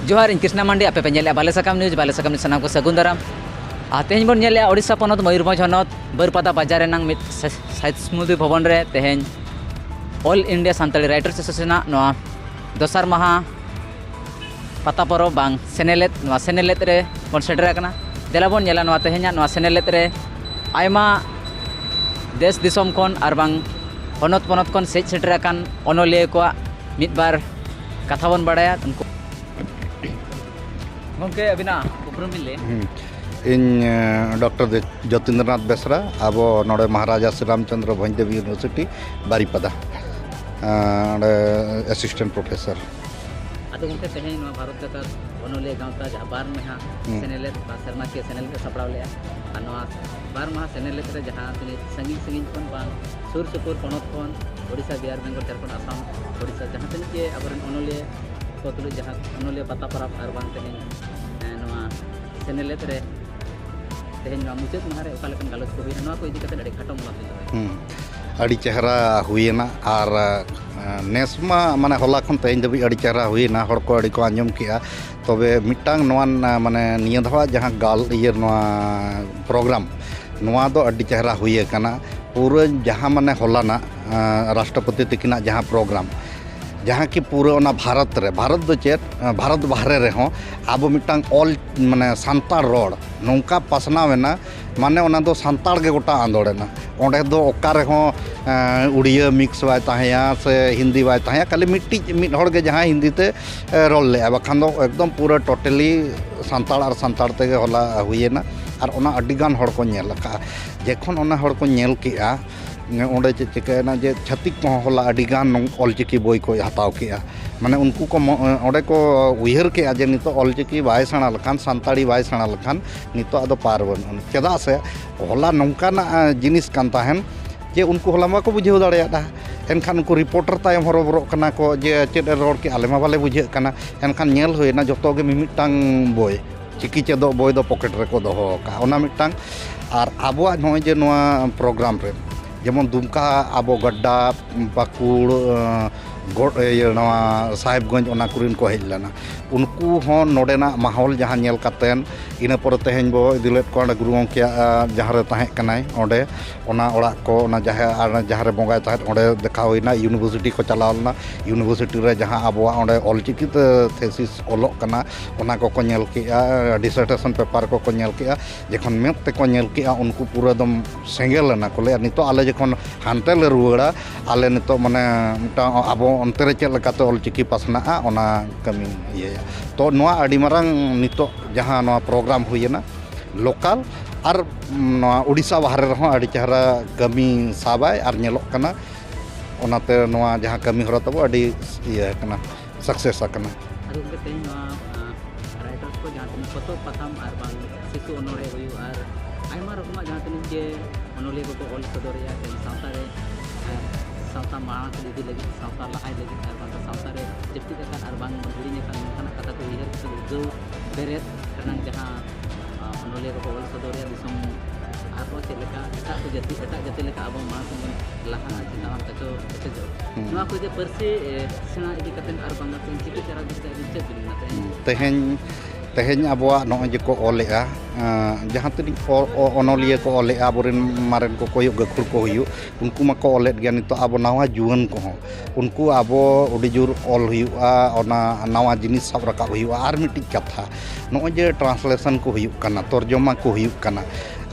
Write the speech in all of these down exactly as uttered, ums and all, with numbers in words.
ᱡᱚᱦᱟᱨ, ᱤᱧ ᱠᱨᱤᱥᱱᱟ ᱢᱟᱱᱰᱤ, ᱟᱯᱮ ᱯᱮ ᱧᱮᱞᱮᱫᱼᱟ ᱵᱟᱞᱮ ᱥᱟᱠᱟᱢ ᱱᱤᱭᱩᱡᱽ᱾ ᱵᱟᱞᱮ ᱥᱟᱠᱟᱢ ᱱᱤᱭᱩᱡᱽ ᱥᱟᱱᱟᱢ ᱠᱚ ᱥᱟᱹᱜᱩᱱ ᱫᱟᱨᱟᱢ᱾ ᱟᱨ ᱛᱮᱦᱮᱧ ᱵᱚᱱ ᱧᱮᱞᱮᱫᱼᱟ ᱳᱰᱤᱥᱟ ᱯᱚᱱᱚᱛ ᱢᱚᱭᱩᱨᱵᱷᱚᱸᱡᱽ ᱦᱚᱱᱚᱛ ᱵᱟᱹᱨᱯᱟᱫᱟ ᱵᱟᱡᱟᱨ ᱨᱮᱱᱟᱝ ᱢᱤᱫ ᱥᱟ-, ᱥᱟᱭᱤᱫ ᱥᱢᱨᱩᱛᱤ ᱵᱷᱚᱵᱚᱱ ᱨᱮ ᱛᱮᱦᱮᱧ All India Santali Writers Association ᱟᱜ ᱱᱚᱣᱟ ᱫᱚᱥᱟᱨ ᱢᱟᱦᱟ ᱯᱟᱛᱟ ᱯᱚᱨᱚᱵᱽ ᱵᱟᱝ ᱥᱮᱱᱮᱞᱮᱫ, ᱱᱚᱣᱟ ᱥᱮᱱᱮᱞᱮᱫ ᱨᱮ ᱵᱚᱱ ᱥᱮᱴᱮᱨ ᱟᱠᱟᱱᱟ᱾ ᱫᱮᱞᱟ ᱵᱚᱱ ᱧᱮᱞᱟ ᱱᱚᱣᱟ ᱛᱮᱦᱮᱧᱟᱜ ᱱᱚᱣᱟ ᱥᱮᱱᱮᱞᱮᱫ ᱨᱮ ᱟᱭᱢᱟ ᱫᱮᱥ ᱫᱤᱥᱚᱢ ᱠᱷᱚᱱ ᱟᱨ ᱵᱟᱝ ᱦᱚᱱᱚᱛ ᱯᱚᱱᱚᱛ ᱠᱷᱚᱱ ᱥᱮᱡ ᱥᱮᱴᱮᱨ ᱟᱠᱟᱱ ᱚᱱᱚᱞᱤᱭᱟᱹ ᱠᱚᱣᱟᱜ ᱢᱤᱫ ᱵᱟᱨ ᱠᱟᱛᱷᱟ ᱵᱚᱱ ᱵᱟᱲᱟᱭᱟ᱾ ᱩᱱᱠᱩ ᱜᱚᱢᱠᱮ, ᱟᱹᱵᱤᱱᱟᱜ ᱩᱯᱨᱩᱢ ᱵᱤᱱ ᱞᱟᱹᱭᱟ? ᱦᱩᱸ᱾ ᱤᱧ, ᱮ, ᱰᱚᱠᱴᱚᱨ ᱫᱮ-, ᱡᱚᱛᱤᱱᱫᱨᱚᱱᱟᱛᱷ ᱵᱮᱥᱨᱟ, ᱟᱵᱚ ᱱᱚᱰᱮ ᱢᱚᱦᱟᱨᱟᱡᱟ ᱥᱨᱤ ᱨᱟᱢᱪᱚᱸᱫᱽᱨᱚ ᱵᱷᱚᱸᱡᱽᱫᱮᱵᱽ ᱤᱭᱩᱱᱤᱵᱷᱟᱨᱥᱤᱴᱤ, ᱵᱟᱨᱤᱯᱟᱫᱟ, ᱮ, ᱚᱸᱰᱮ ᱮᱥᱤᱥᱴᱮᱱᱴ ᱯᱨᱚᱯᱷᱮᱥᱚᱨ᱾ ᱟᱫᱚ ᱜᱚᱢᱠᱮ, ᱛᱮᱦᱮᱧ ᱱᱚᱣᱟ ᱵᱷᱟᱨᱚᱛ ᱡᱟᱠᱟᱛ ᱚᱱᱚᱞᱤᱭᱟᱹ ᱜᱟᱶᱛᱟ ᱡᱟᱦᱟᱸ ᱵᱟᱨ ᱢᱟᱦᱟ ᱦᱩᱸ᱾ ᱥᱮᱱᱮᱞᱮᱫ ᱵᱟ ᱥᱮᱨᱢᱟᱠᱤᱭᱟᱹ ᱥᱮᱱᱮᱞᱮᱫ ᱮ ᱥᱟᱯᱲᱟᱣ ᱞᱮᱫᱼᱟ, ᱟᱨ ᱱᱚᱣᱟ ᱵᱟᱨ ᱢᱟᱦᱟ ᱥᱮᱱᱮᱞᱮᱫ ᱨᱮ ᱡᱟᱦᱟᱸ ᱛᱤᱱᱟᱹᱜ ᱥᱟᱺᱜᱤᱧ ᱥᱟᱺᱜᱤᱧ ᱠᱷᱚᱱ ᱵᱟᱝ ᱥᱩᱨ ᱥᱩᱯᱩᱨ ᱯᱚᱱᱚᱛ ᱠᱷᱚᱱ, ᱳᱰᱤᱥᱟ, ᱵᱤᱦᱟᱨ, ᱵᱮᱝᱜᱚᱞ, ᱡᱷᱟᱲᱠᱷᱚᱸᱰ, ᱟᱥᱟᱢ, ᱳᱰᱤᱥᱟ, ᱡᱟᱦᱟᱸ ᱛᱤᱱᱟᱹᱜ ᱜᱮ ᱟᱵᱚᱨᱮᱱ ᱚᱱᱚᱞᱤᱭᱟᱹ ᱠᱚ ᱛᱩᱞᱩᱡ ᱡᱟᱦᱟᱸ ᱚᱱᱚᱞᱤᱭᱟᱹ ᱯᱟᱛᱟ ᱯᱚᱨᱚᱵᱽ ᱟᱨ ᱵᱟᱝ ᱛᱮᱦᱮᱧ, ᱮᱸ, ᱱᱚᱣᱟ ᱥᱮᱱᱮᱞᱮᱫ ᱨᱮ ᱛᱮᱦᱮᱧ ᱱᱚᱣᱟ ᱢᱩᱪᱟᱹᱫ ᱢᱟᱦᱟ ᱨᱮ ᱚᱠᱟ ᱞᱮᱠᱟᱱ ᱜᱟᱞᱚᱪ ᱠᱚ ᱦᱩᱭᱱᱟ, ᱱᱚᱣᱟ ᱠᱚ ᱤᱫᱤ ᱠᱟᱛᱮ ᱟᱹᱰᱤ ᱠᱷᱟᱴᱚ ᱢᱟᱞᱟ ᱛᱮ ᱫᱚᱦᱚᱭ᱾ ᱦᱩᱸ᱾ ᱟᱹᱰᱤ ᱪᱮᱦᱨᱟ ᱦᱩᱭᱮᱱᱟ, ᱟᱨ, ᱮᱸ, ᱱᱮᱥ ᱢᱟ, ᱢᱟᱱᱮ, ᱦᱚᱞᱟ ᱠᱷᱚᱱ ᱛᱮᱦᱮᱧ ᱫᱷᱟᱹᱵᱤᱡ ᱟᱹᱰᱤ ᱪᱮᱦᱨᱟ ᱦᱩᱭᱮᱱᱟ, ᱦᱚᱲ ᱠᱚ ᱟᱹᱰᱤ ᱠᱚ ᱟᱸᱡᱚᱢ ᱠᱮᱜᱼᱟ᱾ ᱛᱚᱵᱮ ᱢᱤᱫᱴᱟᱝ ᱱᱚᱣᱟ, ᱢᱟᱱᱮ, ᱱᱤᱭᱟᱹ ᱫᱷᱟᱣᱟᱜ ᱡᱟᱦᱟᱸ ᱜᱟᱞ-, ᱤᱭᱟᱹ, ᱱᱚᱣᱟ ᱯᱨᱳᱜᱨᱟᱢ, ᱱᱚᱣᱟ ᱫᱚ ᱟᱹᱰᱤ ᱪᱮᱦᱨᱟ ᱦᱩᱭ ᱟᱠᱟᱱᱟ᱾ ᱯᱩᱨᱟᱹ ᱡᱟᱦᱟᱸ, ᱢᱟᱱᱮ, ᱦᱚᱞᱟᱱᱟᱜ, ᱟᱸ, ᱨᱟᱥᱴᱨᱚᱯᱚᱛᱤ ᱛᱟᱹᱠᱤᱱᱟᱜ ᱡᱟᱦᱟᱸ ᱯᱨᱳᱜᱨᱟᱢ, ᱡᱟᱦᱟᱸ ᱠᱤ ᱯᱩᱨᱟᱹ ᱚᱱᱟ ᱵᱷᱟᱨᱚᱛ ᱨᱮ, ᱵᱷᱟᱨᱚᱛ ᱫᱚ ᱪᱮᱫ, ᱟᱸ, ᱵᱷᱟᱨᱚᱛ ᱵᱟᱦᱨᱮ ᱨᱮᱦᱚᱸ ᱟᱵᱚ ᱢᱤᱫᱴᱟᱝ ᱚᱞ, ᱢᱟᱱᱮ, ᱥᱟᱱᱛᱟᱲ ᱨᱚᱲ ᱱᱚᱝᱠᱟ ᱯᱟᱥᱱᱟᱣ ᱮᱱᱟ, ᱢᱟᱱᱮ, ᱚᱱᱟ ᱫᱚ ᱥᱟᱱᱛᱟᱲ ᱜᱮ ᱜᱚᱴᱟ ᱟᱸᱫᱳᱲ ᱮᱱᱟ᱾ ᱚᱸᱰᱮ ᱫᱚ ᱚᱠᱟ ᱨᱮᱦᱚᱸ, ᱮᱸ, ᱩᱲᱤᱭᱟᱹ ᱢᱤᱠᱥ ᱵᱟᱭ ᱛᱟᱦᱮᱸᱭᱟ ᱥᱮ ᱦᱤᱱᱫᱤ ᱵᱟᱭ ᱛᱟᱦᱮᱸᱭᱟ, ᱠᱷᱟᱹᱞᱤ ᱢᱤᱫᱴᱤᱡ, ᱢᱤᱫ ᱦᱚᱲ ᱜᱮ ᱡᱟᱦᱟᱸᱭ ᱦᱤᱱᱫᱤ ᱛᱮ, ᱮ, ᱨᱚᱲ ᱞᱮᱜᱼᱟ, ᱵᱟᱠᱷᱟᱱ ᱫᱚ ᱮᱠᱫᱚᱢ ᱯᱩᱨᱟᱹ totally ᱥᱟᱱᱛᱟᱲ ᱟᱨ ᱥᱟᱱᱛᱟᱲ ᱛᱮᱜᱮ ᱦᱚᱞᱟ ᱦᱩᱭᱮᱱᱟ᱾ ᱟᱨ ᱚᱱᱟ ᱟᱹᱰᱤ ᱜᱟᱱ ᱦᱚᱲ ᱠᱚ ᱧᱮᱞ ᱟᱠᱟᱫᱼᱟ᱾ ᱡᱚᱠᱷᱚᱱ ᱚᱱᱟ ᱦᱚᱲ ᱠᱚ ᱧᱮᱞ ᱠᱮᱜᱼᱟ, ᱚᱸᱰᱮ ᱪᱮᱫ ᱪᱤᱠᱟᱹᱭᱮᱱᱟ ᱡᱮ ᱪᱷᱟᱹᱛᱤᱠ ᱠᱚᱦᱚᱸ ᱦᱚᱞᱟ ᱟᱹᱰᱤ ᱜᱟᱱ ᱱᱚᱝ-, ᱚᱞᱪᱤᱠᱤ ᱵᱳᱭ ᱠᱚ ᱦᱟᱛᱟᱣ ᱠᱮᱜᱼᱟ᱾ ᱢᱟᱱᱮ ᱩᱱᱠᱩ ᱠᱚ ᱢᱚ-, ᱚᱸᱰᱮ ᱠᱚ ᱩᱭᱦᱟᱹᱨ ᱠᱮᱜᱼᱟ ᱡᱮ ᱱᱤᱛᱚᱜ ᱚᱞᱪᱤᱠᱤ ᱵᱟᱭ ᱥᱮᱬᱟ ᱞᱮᱠᱷᱟᱱ, ᱥᱟᱱᱛᱟᱲᱤ ᱵᱟᱭ ᱥᱮᱬᱟ ᱞᱮᱠᱷᱟᱱ ᱱᱤᱛᱚᱜ ᱟᱫᱚ ᱯᱟᱨ ᱵᱟᱹᱱᱩᱜᱼᱟ᱾ ᱪᱮᱫᱟᱜ ᱥᱮ ᱦᱚᱞᱟ ᱱᱚᱝᱠᱟᱱᱟᱜ, ᱮ, ᱡᱤᱱᱤᱥ ᱠᱟᱱ ᱛᱟᱦᱮᱱ ᱡᱮ ᱩᱱᱠᱩ ᱦᱚᱞᱟ ᱢᱟᱠᱚ ᱵᱩᱡᱷᱟᱹᱣ ᱫᱟᱲᱮᱭᱟᱫᱼᱟ᱾ ᱮᱱᱠᱷᱟᱱ ᱩᱱᱠᱩ ᱨᱤᱯᱳᱨᱴᱟᱨ ᱛᱟᱭᱚᱢ ᱦᱚᱨᱚᱵᱚᱨᱚᱜ ᱠᱟᱱᱟ ᱠᱚ ᱡᱮ ᱪᱮᱫ ᱮ ᱨᱚᱲ ᱠᱮᱜᱼᱟ, ᱟᱞᱮ ᱢᱟ ᱵᱟᱞᱮ ᱵᱩᱡᱷᱟᱹᱜ ᱠᱟᱱᱟ᱾ ᱮᱱᱠᱷᱟᱱ ᱧᱮᱞ ᱦᱩᱭᱱᱟ ᱡᱚᱛᱚ ᱜᱮ ᱢᱤᱢᱤᱫᱴᱟᱝ ᱵᱳᱭ, ᱪᱤᱠᱤ ᱪᱮᱫᱚᱜ ᱵᱳᱭ ᱫᱚ ᱯᱚᱠᱮᱴ ᱨᱮᱠᱚ ᱫᱚᱦᱚ ᱟᱠᱟᱫᱼᱟ, ᱚᱱᱟ ᱢᱤᱫᱴᱟᱝ᱾ ᱟᱨ ᱟᱵᱚᱣᱟᱜ ᱱᱚᱜᱼᱚᱭ ᱡᱮ ᱱᱚᱣᱟ ᱯᱨᱳᱜᱨᱟᱢ ᱨᱮ ᱡᱮᱢᱚᱱ ᱫᱩᱢᱠᱟ, ᱟᱵᱚ ᱜᱟᱰᱰᱟ, ᱯᱟᱹᱠᱩᱲ, ᱟᱸ, ᱜᱚᱰ, ᱤᱭᱟᱹ, ᱱᱚᱣᱟ ᱥᱟᱦᱮᱵᱽᱜᱚᱸᱡᱽ, ᱚᱱᱟ ᱠᱚᱨᱮᱱ ᱠᱚ ᱦᱮᱡ ᱞᱮᱱᱟ᱾ ᱩᱱᱠᱩ ᱦᱚᱸ ᱱᱚᱰᱮᱱᱟᱜ ᱢᱟᱦᱚᱞ ᱡᱟᱦᱟᱸ ᱧᱮᱞ ᱠᱟᱛᱮᱱ, ᱤᱱᱟᱹ ᱯᱚᱨᱮ ᱛᱮᱦᱮᱧ ᱵᱚ ᱤᱫᱤ ᱞᱮᱫ ᱠᱚᱣᱟ ᱚᱸᱰᱮ ᱜᱩᱨᱩ ᱜᱚᱢᱠᱮᱭᱟᱜ, ᱟ, ᱡᱟᱦᱟᱸ ᱨᱮ ᱛᱟᱦᱮᱸ ᱠᱟᱱᱟᱭ, ᱚᱸᱰᱮ ᱚᱱᱟ ᱚᱲᱟᱜ ᱠᱚ, ᱚᱱᱟ ᱡᱟᱦᱮᱨ, ᱟᱨ ᱡᱟᱦᱟᱸ ᱨᱮ ᱵᱚᱸᱜᱟᱭ ᱛᱟᱦᱮᱸᱫ, ᱚᱸᱰᱮ ᱫᱮᱠᱷᱟᱣ ᱦᱩᱭᱱᱟ᱾ ᱤᱭᱩᱱᱤᱵᱷᱟᱨᱥᱤᱴᱤ ᱠᱚ ᱪᱟᱞᱟᱣ ᱞᱮᱱᱟ᱾ ᱤᱭᱩᱱᱤᱵᱷᱟᱨᱥᱤᱴᱤ ᱨᱮ ᱡᱟᱦᱟᱸ ᱟᱵᱚᱣᱟᱜ ᱚᱸᱰᱮ ᱚᱞᱪᱤᱠᱤ ᱛᱮ ᱛᱷᱮᱥᱤᱥ ᱚᱞᱚᱜ ᱠᱟᱱᱟ, ᱚᱱᱟ ᱠᱚᱠᱚ ᱧᱮᱞ ᱠᱮᱜᱼᱟ, ᱰᱤᱥᱟᱨᱴᱮᱥᱚᱱ ᱯᱮᱯᱟᱨ ᱠᱚᱠᱚ ᱧᱮᱞ ᱠᱮᱜᱼᱟ᱾ ᱡᱚᱠᱷᱚᱱ ᱢᱮᱫ ᱛᱮᱠᱚ ᱧᱮᱞ ᱠᱮᱜᱼᱟ, ᱩᱱᱠᱩ ᱯᱩᱨᱟᱹ ᱮᱠᱫᱚᱢ ᱥᱮᱸᱜᱮᱞ ᱞᱮᱱᱟ ᱠᱚ, ᱞᱟᱹᱭᱟ, "ᱱᱤᱛᱚᱜ ᱟᱞᱮ ᱡᱚᱠᱷᱚᱱ ᱦᱟᱱᱛᱮ ᱞᱮ ᱨᱩᱣᱟᱹᱲᱟ, ᱟᱞᱮ ᱱᱤᱛᱚᱜ ᱢᱟᱱᱮ ᱢᱤᱫᱴᱟᱝ ᱟᱵᱚ ᱚᱱᱛᱮ ᱨᱮ ᱪᱮᱫ ᱞᱮᱠᱟᱛᱮ ᱚᱞᱪᱤᱠᱤ ᱯᱟᱥᱱᱟᱜᱼᱟ, ᱚᱱᱟ ᱠᱟᱹᱢᱤ ᱤᱭᱟᱹᱭᱟ᱾" ᱛᱚ, ᱱᱚᱣᱟ ᱟᱹᱰᱤ ᱢᱟᱨᱟᱝ ᱱᱤᱛᱚᱜ ᱡᱟᱦᱟᱸ ᱱᱚᱣᱟ ᱯᱨᱳᱜᱨᱟᱢ ᱦᱩᱭᱮᱱᱟ, ᱞᱳᱠᱟᱞ ᱟᱨ ᱱᱚᱣᱟ ᱩᱰᱤᱥᱟ ᱵᱟᱦᱨᱮ ᱨᱮᱦᱚᱸ ᱟᱹᱰᱤ ᱪᱮᱦᱨᱟ ᱠᱟᱹᱢᱤ ᱥᱟᱵᱟᱭ ᱟᱨ ᱧᱮᱞᱚᱜ ᱠᱟᱱᱟ᱾ ᱚᱱᱟᱛᱮ ᱱᱚᱣᱟ ᱡᱟᱦᱟᱸ ᱠᱟᱹᱢᱤ ᱦᱚᱨᱟ ᱛᱟᱵᱚ ᱟᱹᱰᱤ ᱤᱭᱟᱹ ᱟᱠᱟᱱᱟ, ᱥᱟᱠᱥᱮᱥ ᱟᱠᱟᱱᱟ᱾ ᱟᱫᱚ ᱜᱚᱢᱠᱮ, ᱛᱮᱦᱮᱧ ᱱᱚᱣᱟ, ᱟ, ᱨᱟᱭᱴᱟᱨᱥ ᱠᱚ ᱡᱟᱦᱟᱸ ᱛᱤᱱᱟᱹᱜ ᱯᱚᱛᱚᱵ ᱯᱟᱛᱷᱟᱢ ᱟᱨ ᱵᱟᱝ ᱥᱤᱥᱩ ᱚᱱᱚᱬᱦᱮ ᱦᱩᱭᱩᱜ ᱟᱨ ᱟᱭᱢᱟ ᱨᱚᱠᱚᱢᱟᱜ ᱡᱟᱦᱟᱸ ᱛᱤᱱᱟᱹᱜ ᱜᱮ ᱚᱱᱚᱞᱤᱭᱟᱹ ᱠᱚᱠᱚ ᱚᱞ ᱥᱚᱫᱚᱨᱮᱜᱼᱟ, ᱛᱮᱦᱮᱧ ᱥᱟᱶᱛᱟ ᱨᱮ, ᱟ, ᱥᱟᱶᱛᱟ ᱢᱟᱲᱟᱝ ᱥᱮᱫ ᱤᱫᱤ ᱞᱟᱹᱜᱤᱫ, ᱥᱟᱶᱛᱟ ᱞᱟᱦᱟᱭ ᱞᱟᱹᱜᱤᱫ ᱟᱨ ᱵᱟᱝ ᱥᱟᱶᱛᱟ ᱨᱮ ᱡᱟᱹᱯᱤᱫ ᱟᱠᱟᱱ ᱟᱨ ᱵᱟᱝ ᱦᱤᱲᱤᱧ ᱟᱠᱟᱱ ᱱᱚᱝᱠᱟᱱᱟᱜ ᱠᱟᱛᱷᱟ ᱠᱚ ᱩᱭᱦᱟᱹᱨ ᱠᱟᱛᱮ ᱩᱫᱽᱜᱟᱹᱣ ᱵᱮᱨᱮᱫ ᱨᱮᱱᱟᱜ ᱡᱟᱦᱟᱸ, ᱟ, ᱚᱱᱚᱞᱤᱭᱟᱹ ᱠᱚᱠᱚ ᱚᱞ ᱥᱚᱫᱚᱨᱮᱜᱼᱟ, ᱫᱤᱥᱚᱢ ᱟᱨᱦᱚᱸ ᱪᱮᱫ ᱞᱮᱠᱟ ᱮᱴᱟᱜ ᱠᱚ ᱡᱟᱹᱛᱤ, ᱮᱴᱟᱜ ᱡᱟᱹᱛᱤ ᱞᱮᱠᱟ ᱟᱵᱚ ᱢᱟᱲᱟᱝ ᱥᱮᱫ ᱵᱚᱱ ᱞᱟᱦᱟᱜᱼᱟ, ᱪᱮᱛᱟᱱ ᱠᱮᱴᱮᱡᱚᱜᱼᱟ᱾ ᱦᱩᱸ᱾ ᱱᱚᱣᱟ ᱠᱚ ᱡᱮ ᱯᱟᱹᱨᱥᱤ, ᱮ, ᱥᱮᱬᱟ ᱤᱫᱤ ᱠᱟᱛᱮ ᱟᱨ ᱵᱟᱝ ᱪᱤᱠᱤ ᱪᱟᱨᱟ ᱤᱫᱤ ᱠᱟᱛᱮ ᱟᱹᱵᱤᱱ ᱪᱮᱫ ᱵᱤᱱ ᱢᱮᱱᱟ ᱛᱮᱦᱮᱧ? ᱛᱮᱦᱮᱧ, ᱛᱮᱦᱮᱧ ᱟᱵᱚᱣᱟᱜ ᱱᱚᱜᱼᱚᱭ ᱡᱮ ᱠᱚ ᱚᱞᱮᱜᱼᱟ, ᱮᱸ, ᱡᱟᱦᱟᱸ ᱛᱤᱱᱟᱹᱜ ᱚ-, ᱚ-, ᱚᱱᱚᱞᱤᱭᱟᱹ ᱠᱚ ᱚᱞᱮᱜᱼᱟ, ᱟᱵᱚᱨᱮᱱ ᱢᱟᱨᱮᱱ ᱠᱚᱠᱚ ᱦᱩᱭᱩᱜ, ᱜᱟᱹᱠᱷᱩᱲ ᱠᱚ ᱦᱩᱭᱩᱜ, ᱩᱱᱠᱩ ᱢᱟᱠᱚ ᱚᱞᱮᱫ ᱜᱮᱭᱟ᱾ ᱱᱤᱛᱚᱜ ᱟᱵᱚ ᱱᱟᱣᱟ ᱡᱩᱣᱟᱹᱱ ᱠᱚᱦᱚᱸ, ᱩᱱᱠᱩ ᱟᱵᱚ ᱟᱹᱰᱤ ᱡᱳᱨ ᱚᱞ ᱦᱩᱭᱩᱜᱼᱟ, ᱚᱱᱟ ᱱᱟᱣᱟ ᱡᱤᱱᱤᱥ ᱥᱟᱵ ᱨᱟᱠᱟᱵ ᱦᱩᱭᱩᱜᱼᱟ᱾ ᱟᱨ ᱢᱤᱫᱴᱤᱡ ᱠᱟᱛᱷᱟ, ᱱᱚᱜᱼᱚᱭ ᱡᱮ ᱴᱨᱟᱱᱥᱞᱮᱥᱚᱱ ᱠᱚ ᱦᱩᱭᱩᱜ ᱠᱟᱱᱟ, ᱛᱚᱨᱡᱚᱢᱟ ᱠᱚ ᱦᱩᱭᱩᱜ ᱠᱟᱱᱟ,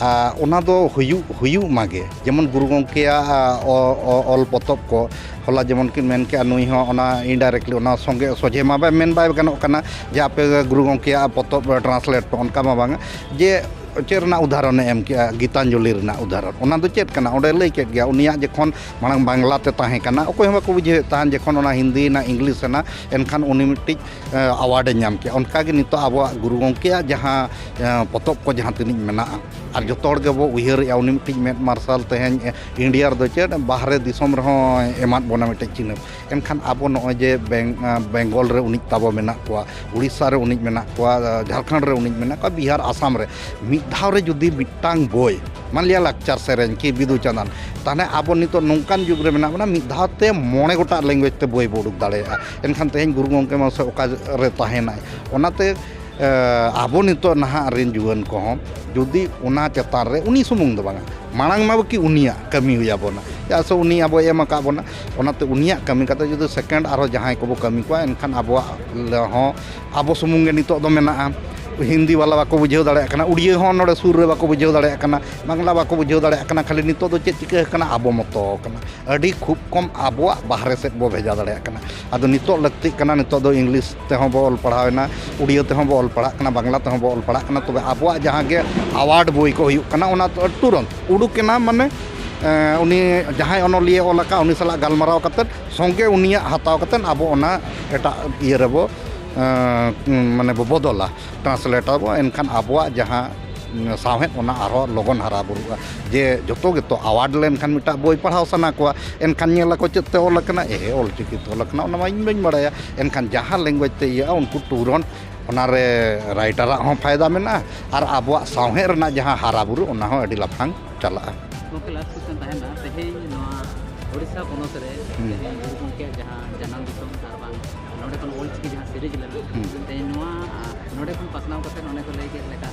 ᱟᱨ ᱚᱱᱟ ᱫᱚ ᱦᱩᱭᱩᱜ, ᱦᱩᱭᱩᱜ ᱢᱟᱜᱮ᱾ ᱡᱮᱢᱚᱱ ᱜᱩᱨᱩ ᱜᱚᱢᱠᱮᱭᱟᱜ, ᱟ, ᱚ-, ᱚ-, ᱚᱞ ᱯᱚᱛᱚᱵ ᱠᱚ, ᱦᱚᱞᱟ ᱡᱮᱢᱚᱱ ᱠᱤᱱ ᱢᱮᱱ ᱠᱮᱜᱼᱟ, ᱱᱩᱭ ᱦᱚᱸ ᱚᱱᱟ indirectly, ᱚᱱᱟ ᱥᱚᱸᱜᱮ ᱥᱚᱡᱷᱮ ᱢᱟ ᱵᱟᱭ ᱢᱮᱱ ᱵᱟᱭ ᱜᱟᱱᱚᱜ ᱠᱟᱱᱟ ᱡᱮ ᱟᱯᱮ ᱜᱩᱨᱩ ᱜᱚᱢᱠᱮᱭᱟᱜ ᱯᱚᱛᱚᱵ translate ᱯᱮ, ᱚᱱᱠᱟ ᱢᱟ ᱵᱟᱝᱟ᱾ ᱡᱮ ᱪᱮᱫ ᱨᱮᱱᱟᱜ ᱩᱫᱟᱦᱚᱨᱚᱱᱮ ᱮᱢ ᱠᱮᱜᱼᱟ? ᱜᱤᱛᱟᱧᱡᱚᱞᱤ ᱨᱮᱱᱟᱜ ᱩᱫᱟᱦᱚᱨᱚᱱ᱾ ᱚᱱᱟ ᱫᱚ ᱪᱮᱫ ᱠᱟᱱᱟ? ᱚᱸᱰᱮ ᱞᱟᱹᱭ ᱠᱮᱫ ᱜᱮᱭᱟ, ᱩᱱᱤᱭᱟᱜ ᱡᱚᱠᱷᱚᱱ ᱢᱟᱲᱟᱝ ᱵᱟᱝᱞᱟ ᱛᱮ ᱛᱟᱦᱮᱸ ᱠᱟᱱᱟ, ᱚᱠᱚᱭ ᱦᱚᱸ ᱵᱟᱠᱚ ᱵᱩᱡᱷᱟᱹᱣᱮᱫ ᱛᱟᱦᱮᱸᱫ, ᱡᱚᱠᱷᱚᱱ ᱚᱱᱟ ᱦᱤᱱᱫᱤ ᱮᱱᱟ, ᱤᱝᱞᱤᱥ ᱮᱱᱟ, ᱮᱱᱠᱷᱟᱱ ᱩᱱᱤ ᱢᱤᱫᱴᱤᱡ, ᱮ, award ᱮ ᱧᱟᱢ ᱠᱮᱜᱼᱟ᱾ ᱚᱱᱠᱟᱜᱮ ᱱᱤᱛᱚᱜ ᱟᱵᱚᱣᱟᱜ ᱜᱩᱨᱩ ᱜᱚᱢᱠᱮᱭᱟᱜ ᱡᱟᱦᱟᱸ, ᱮ, ᱯᱚᱛᱚᱵ ᱠᱚ ᱡᱟᱦᱟᱸ ᱛᱤᱱᱟᱹᱜ ᱢᱮᱱᱟᱜᱼᱟ, ᱟᱨ ᱡᱚᱛᱚ ᱦᱚᱲ ᱜᱮᱵᱚ ᱩᱭᱦᱟᱹᱨᱮᱜᱼᱟ, ᱩᱱᱤ ᱢᱤᱫᱴᱤᱡ ᱢᱮᱫ ᱢᱟᱨᱥᱟᱞ ᱛᱮᱦᱮᱧ, ᱮ, ᱤᱱᱰᱤᱭᱟ ᱨᱮᱫᱚ ᱪᱮᱫ, ᱵᱟᱦᱨᱮ ᱫᱤᱥᱚᱢ ᱨᱮᱦᱚᱸ ᱮᱢᱟᱫ ᱵᱚᱱᱟ ᱢᱤᱫᱴᱤᱡ ᱪᱤᱱᱦᱟᱹ᱾ ᱮᱱᱠᱷᱟᱱ ᱟᱵᱚ ᱱᱚᱜᱼᱚᱭ ᱡᱮ ᱵᱮᱝ-, ᱮ, ᱵᱮᱝᱜᱚᱞ ᱨᱮ ᱩᱱᱤᱡ ᱛᱟᱵᱚ ᱢᱮᱱᱟᱜ ᱠᱚᱣᱟ, ᱩᱲᱤᱥᱥᱟ ᱨᱮ ᱩᱱᱤᱡ ᱢᱮᱱᱟᱜ ᱠᱚᱣᱟ, ᱮ, ᱡᱷᱟᱲᱠᱷᱚᱸᱰ ᱨᱮ ᱩᱱᱤᱡ ᱢᱮᱱᱟᱜ ᱠᱚᱣᱟ, ᱵᱤᱦᱟᱨ, ᱟᱥᱟᱢ ᱨᱮ, ᱢᱤᱫ ᱫᱷᱟᱣ ᱨᱮ ᱡᱩᱫᱤ ᱢᱤᱫᱴᱟᱝ ᱵᱳᱭ, ᱢᱟᱱ ᱞᱤᱭᱟ ᱞᱟᱠᱪᱟᱨ ᱥᱮᱨᱮᱧ ᱠᱤ ᱵᱤᱫᱩ ᱪᱟᱸᱫᱟᱱ, ᱛᱟᱦᱚᱞᱮ ᱟᱵᱚ ᱱᱤᱛᱚᱜ ᱱᱚᱝᱠᱟᱱ ᱡᱩᱜᱽ ᱨᱮ ᱢᱮᱱᱟᱜ ᱵᱚᱱᱟ, ᱢᱤᱫ ᱫᱷᱟᱣ ᱛᱮ ᱢᱚᱬᱮ ᱜᱚᱴᱟᱝ ᱞᱮᱝᱜᱩᱭᱮᱡᱽ ᱛᱮ ᱵᱳᱭ ᱵᱚ ᱩᱰᱩᱠ ᱫᱟᱲᱮᱭᱟᱜᱼᱟ᱾ ᱮᱱᱠᱷᱟᱱ ᱛᱮᱦᱮᱧ ᱜᱩᱨᱩ ᱜᱚᱢᱠᱮ ᱢᱟᱥᱮ ᱚᱠᱟ ᱨᱮ ᱛᱟᱦᱮᱱᱟᱭ? ᱚᱱᱟᱛᱮ ᱮ, ᱟᱵᱚ ᱱᱤᱛᱚᱜ ᱱᱟᱦᱟᱜ ᱨᱮᱱ ᱡᱩᱣᱟᱹᱱ ᱠᱚᱦᱚᱸ ᱡᱩᱫᱤ ᱚᱱᱟ ᱪᱮᱛᱟᱱ ᱨᱮ, ᱩᱱᱤ ᱥᱩᱢᱩᱝ ᱫᱚ ᱵᱟᱝᱟ, ᱢᱟᱲᱟᱝ ᱢᱟ ᱵᱟᱹᱠᱤ ᱩᱱᱤᱭᱟᱜ ᱠᱟᱹᱢᱤ ᱦᱩᱭ ᱟᱵᱚᱱᱟ, ᱪᱮᱫᱟᱜ ᱥᱮ ᱩᱱᱤ ᱟᱵᱚᱭ ᱮᱢ ᱟᱠᱟᱫ ᱵᱚᱱᱟ᱾ ᱚᱱᱟᱛᱮ ᱩᱱᱤᱭᱟᱜ ᱠᱟᱹᱢᱤ ᱠᱟᱛᱮ ᱡᱩᱫᱤ ᱥᱮᱠᱮᱱᱰ ᱟᱨᱦᱚᱸ ᱡᱟᱦᱟᱸᱭ ᱠᱚᱵᱚ ᱠᱟᱹᱢᱤ ᱠᱚᱣᱟ, ᱮᱱᱠᱷᱟᱱ ᱟᱵᱚᱣᱟᱜ ᱦᱚᱸ ᱟᱵᱚ ᱥᱩᱢᱩᱝ ᱜᱮ ᱱᱤᱛᱚᱜ ᱫᱚ ᱢᱮᱱᱟᱜᱼᱟ᱾ ᱦᱤᱱᱫᱤ ᱵᱟᱞᱟ ᱵᱟᱠᱚ ᱵᱩᱡᱷᱟᱹᱣ ᱫᱟᱲᱮᱭᱟᱜ ᱠᱟᱱᱟ, ᱩᱲᱤᱭᱟᱹ ᱦᱚᱸ ᱱᱚᱰᱮ ᱥᱩᱨ ᱨᱮ ᱵᱟᱠᱚ ᱵᱩᱡᱷᱟᱹᱣ ᱫᱟᱲᱮᱭᱟᱜ ᱠᱟᱱᱟ, ᱵᱟᱝᱞᱟ ᱵᱟᱠᱚ ᱵᱩᱡᱷᱟᱹᱣ ᱫᱟᱲᱮᱭᱟᱜ ᱠᱟᱱᱟ᱾ ᱠᱷᱟᱹᱞᱤ ᱱᱤᱛᱚᱜ ᱫᱚ ᱪᱮᱫ ᱪᱤᱠᱟᱹ ᱟᱠᱟᱱᱟ? ᱟᱵᱚ ᱢᱚᱛᱚ ᱠᱟᱱᱟ᱾ ᱟᱹᱰᱤ ᱠᱷᱩᱵ ᱠᱚᱢ ᱟᱵᱚᱣᱟᱜ ᱵᱟᱦᱨᱮ ᱥᱮᱫ ᱵᱚ ᱵᱷᱮᱡᱟ ᱫᱟᱲᱮᱭᱟᱜ ᱠᱟᱱᱟ᱾ ᱟᱫᱚ ᱱᱤᱛᱚᱜ ᱞᱟᱹᱠᱛᱤᱜ ᱠᱟᱱᱟ, ᱱᱤᱛᱚᱜ ᱫᱚ ᱤᱝᱞᱤᱥ ᱛᱮᱦᱚᱸ ᱵᱚ ᱚᱞ ᱯᱟᱲᱦᱟᱣ ᱮᱱᱟ, ᱩᱲᱤᱭᱟᱹ ᱛᱮᱦᱚᱸ ᱵᱚ ᱚᱞ ᱯᱟᱲᱦᱟᱜ ᱠᱟᱱᱟ, ᱵᱟᱝᱞᱟ ᱛᱮᱦᱚᱸ ᱵᱚ ᱚᱞ ᱯᱟᱲᱦᱟᱜ ᱠᱟᱱᱟ᱾ ᱛᱚᱵᱮ ᱟᱵᱚᱣᱟᱜ ᱡᱟᱦᱟᱸ ᱜᱮ ᱟᱣᱟᱨᱰ ᱵᱳᱭ ᱠᱚ ᱦᱩᱭᱩᱜ ᱠᱟᱱᱟ, ᱚᱱᱟ ᱛᱩᱨᱟᱹᱱᱛ ᱩᱰᱩᱠ ᱮᱱᱟ, ᱢᱟᱱᱮ, ᱮᱸ, ᱩᱱᱤ ᱡᱟᱦᱟᱸᱭ ᱚᱱᱚᱞᱤᱭᱟᱹ ᱚᱞ ᱟᱠᱟᱫ, ᱩᱱᱤ ᱥᱟᱞᱟᱜ ᱜᱟᱞᱢᱟᱨᱟᱣ ᱠᱟᱛᱮᱫ ᱥᱚᱸᱜᱮ ᱩᱱᱤᱭᱟᱜ ᱦᱟᱛᱟᱣ ᱠᱟᱛᱮᱫ ᱟᱵᱚ ᱚᱱᱟ ᱮᱴᱟᱜ ᱤᱭᱟᱹ ᱨᱮᱵᱚ, ᱮᱸ, ᱢᱟᱱᱮ ᱵᱚ ᱵᱚᱫᱚᱞᱟ, ᱴᱨᱟᱱᱥᱞᱮᱴ ᱟᱵᱚ᱾ ᱮᱱᱠᱷᱟᱱ ᱟᱵᱚᱣᱟᱜ ᱡᱟᱦᱟᱸ ᱥᱟᱶᱦᱮᱫ, ᱚᱱᱟ ᱟᱨᱦᱚᱸ ᱞᱚᱜᱚᱱ ᱦᱟᱨᱟ ᱵᱩᱨᱩᱜᱼᱟ᱾ ᱡᱮ ᱡᱚᱛᱚ ᱜᱮᱛᱚ ᱟᱣᱟᱨᱰ ᱞᱮᱱᱠᱷᱟᱱ ᱢᱤᱫᱴᱟᱝ ᱵᱳᱭ ᱯᱟᱲᱦᱟᱣ ᱥᱟᱱᱟ ᱠᱚᱣᱟ, ᱮᱱᱠᱷᱟᱱ ᱧᱮᱞ ᱟᱠᱚ ᱪᱮᱫ ᱛᱮ ᱚᱞ ᱟᱠᱟᱱᱟ, ᱮᱦᱮ, ᱚᱞ ᱪᱤᱠᱤ ᱛᱮ ᱚᱞ ᱟᱠᱟᱱᱟ, ᱚᱱᱟ ᱢᱟ ᱤᱧ ᱵᱟᱹᱧ ᱵᱟᱲᱟᱭᱟ᱾ ᱮᱱᱠᱷᱟᱱ ᱡᱟᱦᱟᱸ ᱞᱮᱝᱜᱩᱭᱮᱡᱽ ᱛᱮ ᱤᱭᱟᱹᱜᱼᱟ, ᱩᱱᱠᱩ ᱴᱩᱨᱚᱱ ᱚᱱᱟᱨᱮ ᱨᱟᱭᱴᱟᱨᱟᱜ ᱦᱚᱸ ᱯᱷᱟᱭᱫᱟ ᱢᱮᱱᱟᱜᱼᱟ ᱟᱨ ᱟᱵᱚᱣᱟᱜ ᱥᱟᱶᱦᱮᱫ ᱨᱮᱱᱟᱜ ᱡᱟᱦᱟᱸ ᱦᱟᱨᱟ ᱵᱩᱨᱩ, ᱚᱱᱟ ᱦᱚᱸ ᱟᱹᱰᱤ ᱞᱟᱯᱷᱟᱝ ᱪᱟᱞᱟᱜᱼᱟ᱾ ᱜᱚᱢᱠᱮ, ᱞᱟᱥᱴ ᱠᱚᱥᱪᱮᱱ ᱛᱟᱦᱮᱱᱟ, ᱛᱮᱦᱮᱧ ᱱᱚᱣᱟ ᱳᱰᱤᱥᱟ ᱯᱚᱱᱚᱛ ᱨᱮ ᱦᱩᱸ᱾ ᱛᱮᱦᱮᱧ ᱜᱩᱨᱩ ᱜᱚᱢᱠᱮᱭᱟᱜ ᱡᱟᱦᱟᱸ ᱡᱟᱱᱟᱢ ᱫᱤᱥᱚᱢ ᱟᱨ ᱵᱟᱝ ᱱᱚᱰᱮ ᱠᱷᱚᱱ ᱚᱞᱪᱤᱠᱤ ᱡᱟᱦᱟᱸ ᱥᱤᱨᱤᱡᱽ ᱞᱮᱱᱟ, ᱦᱩᱸ᱾ ᱛᱮᱦᱮᱧ ᱱᱚᱣᱟ, ᱟᱸ, ᱱᱚᱰᱮ ᱠᱷᱚᱱ ᱯᱟᱥᱱᱟᱣ ᱠᱟᱛᱮ ᱚᱱᱮ ᱠᱚ ᱞᱟᱹᱭ ᱠᱮᱫ ᱞᱮᱠᱟ,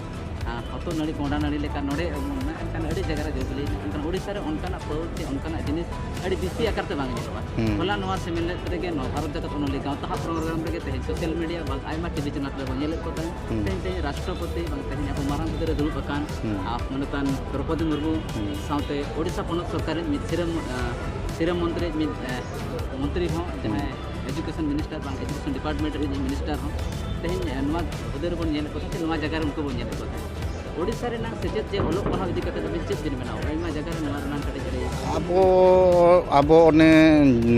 ᱟᱸ, ᱦᱚᱛᱚᱫ ᱱᱟᱹᱲᱤ ᱠᱚᱸᱰᱟ ᱱᱟᱹᱲᱤ ᱞᱮᱠᱟ ᱱᱚᱰᱮ ᱚᱢᱚᱱ ᱮᱱᱟ, ᱮᱱᱠᱷᱟᱱ ᱟᱹᱰᱤ ᱡᱟᱭᱜᱟ ᱨᱮ ᱡᱚ ᱵᱤᱞᱤ ᱮᱱᱟ᱾ ᱮᱱᱠᱷᱟᱱ ᱳᱰᱤᱥᱟ ᱨᱮ ᱚᱱᱠᱟᱱᱟᱜ ᱯᱟᱹᱣ ᱪᱮ ᱚᱱᱠᱟᱱᱟᱜ ᱡᱤᱱᱤᱥ ᱟᱹᱰᱤ ᱵᱤᱥᱤ ᱟᱠᱟᱨ ᱛᱮ ᱵᱟᱝ ᱧᱮᱞᱚᱜᱼᱟ᱾ ᱦᱩᱸ᱾ ᱦᱚᱞᱟ ᱱᱚᱣᱟ ᱥᱮᱢᱞᱮᱫ ᱨᱮᱜᱮ ᱱᱚᱣᱟ ᱵᱷᱟᱨᱚᱛ ᱡᱟᱠᱟᱛ ᱚᱱᱚᱞᱤ ᱜᱟᱶᱛᱟ ᱦᱟᱜ ᱯᱨᱳᱜᱨᱟᱢ ᱨᱮᱜᱮ ᱛᱮᱦᱮᱧ ᱥᱳᱥᱟᱞ ᱢᱤᱰᱤᱭᱟ ᱵᱟᱝ ᱟᱭᱢᱟ ᱴᱤᱵᱷᱤ ᱪᱮᱱᱮᱞ ᱨᱮᱵᱚᱱ ᱧᱮᱞᱮᱫ ᱠᱚ ᱛᱟᱦᱮᱸᱫ᱾ ᱦᱩᱸ᱾ ᱛᱮᱦᱮᱧ, ᱛᱮᱦᱮᱧ ᱨᱟᱥᱴᱨᱚᱯᱚᱛᱤ ᱵᱟᱝ ᱛᱮᱦᱮᱧ ᱟᱵᱚ ᱢᱟᱨᱟᱝ ᱦᱩᱫᱟᱹ ᱨᱮ ᱫᱩᱲᱩᱵ ᱟᱠᱟᱱ, ᱦᱩᱸ᱾ ᱟᱨ ᱢᱟᱱᱚᱛᱟᱱ ᱫᱨᱚᱯᱚᱫᱤ ᱢᱩᱨᱢᱩ ᱦᱩᱸ᱾ ᱥᱟᱶᱛᱮ ᱳᱰᱤᱥᱟ ᱯᱚᱱᱚᱛ ᱥᱚᱨᱠᱟᱨ ᱨᱤᱱ ᱢᱤᱫ ᱥᱤᱨᱟᱹ, ᱟᱸ, ᱥᱤᱨᱟᱹ ᱢᱚᱱᱛᱨᱤ ᱢᱤᱫ, ᱟᱸ, ᱢᱚᱱᱛᱨᱤ ᱦᱚᱸ ᱦᱩᱸ᱾ ᱡᱟᱦᱟᱸᱭ ᱮᱰᱩᱠᱮᱥᱚᱱ ᱢᱤᱱᱤᱥᱴᱟᱨ ᱵᱟᱝ ᱮᱰᱩᱠᱮᱥᱚᱱ ᱰᱤᱯᱟᱨᱴᱢᱮᱱᱴ ᱨᱤᱱᱤᱡ ᱢᱤᱱᱤᱥᱴᱟᱨ ᱦᱚᱸ ᱛᱮᱦᱮᱧ, ᱟᱸ, ᱱᱚᱣᱟ ᱦᱩᱫᱟᱹ ᱨᱮᱵᱚᱱ ᱧᱮᱞᱮᱫ ᱠᱚ ᱛᱟᱦᱮᱸᱫ, ᱱᱚᱣᱟ ᱡᱟᱭᱜᱟ ᱨᱮ ᱩᱱᱠᱩ ᱵᱚᱱ ᱧᱮᱞᱮᱫ ᱠᱚ ᱛᱟᱦᱮᱸᱫ᱾ ᱳᱰᱤᱥᱟ ᱨᱮᱱᱟᱜ ᱥᱮᱪᱮᱫ ᱡᱮ ᱚᱞᱚᱜ ᱯᱟᱲᱦᱟᱣ ᱤᱫᱤ ᱠᱟᱛᱮ ᱟᱹᱵᱤᱱ ᱪᱮᱫ ᱵᱤᱱ ᱢᱮᱱᱟ? ᱟᱭᱢᱟ ᱡᱟᱭᱜᱟ ᱨᱮ ᱱᱚᱣᱟ ᱨᱮᱱᱟᱜ ᱠᱟᱹᱴᱤᱡ ᱟᱹᱰᱤ ᱟᱵᱚ, ᱟᱵᱚ ᱚᱱᱮ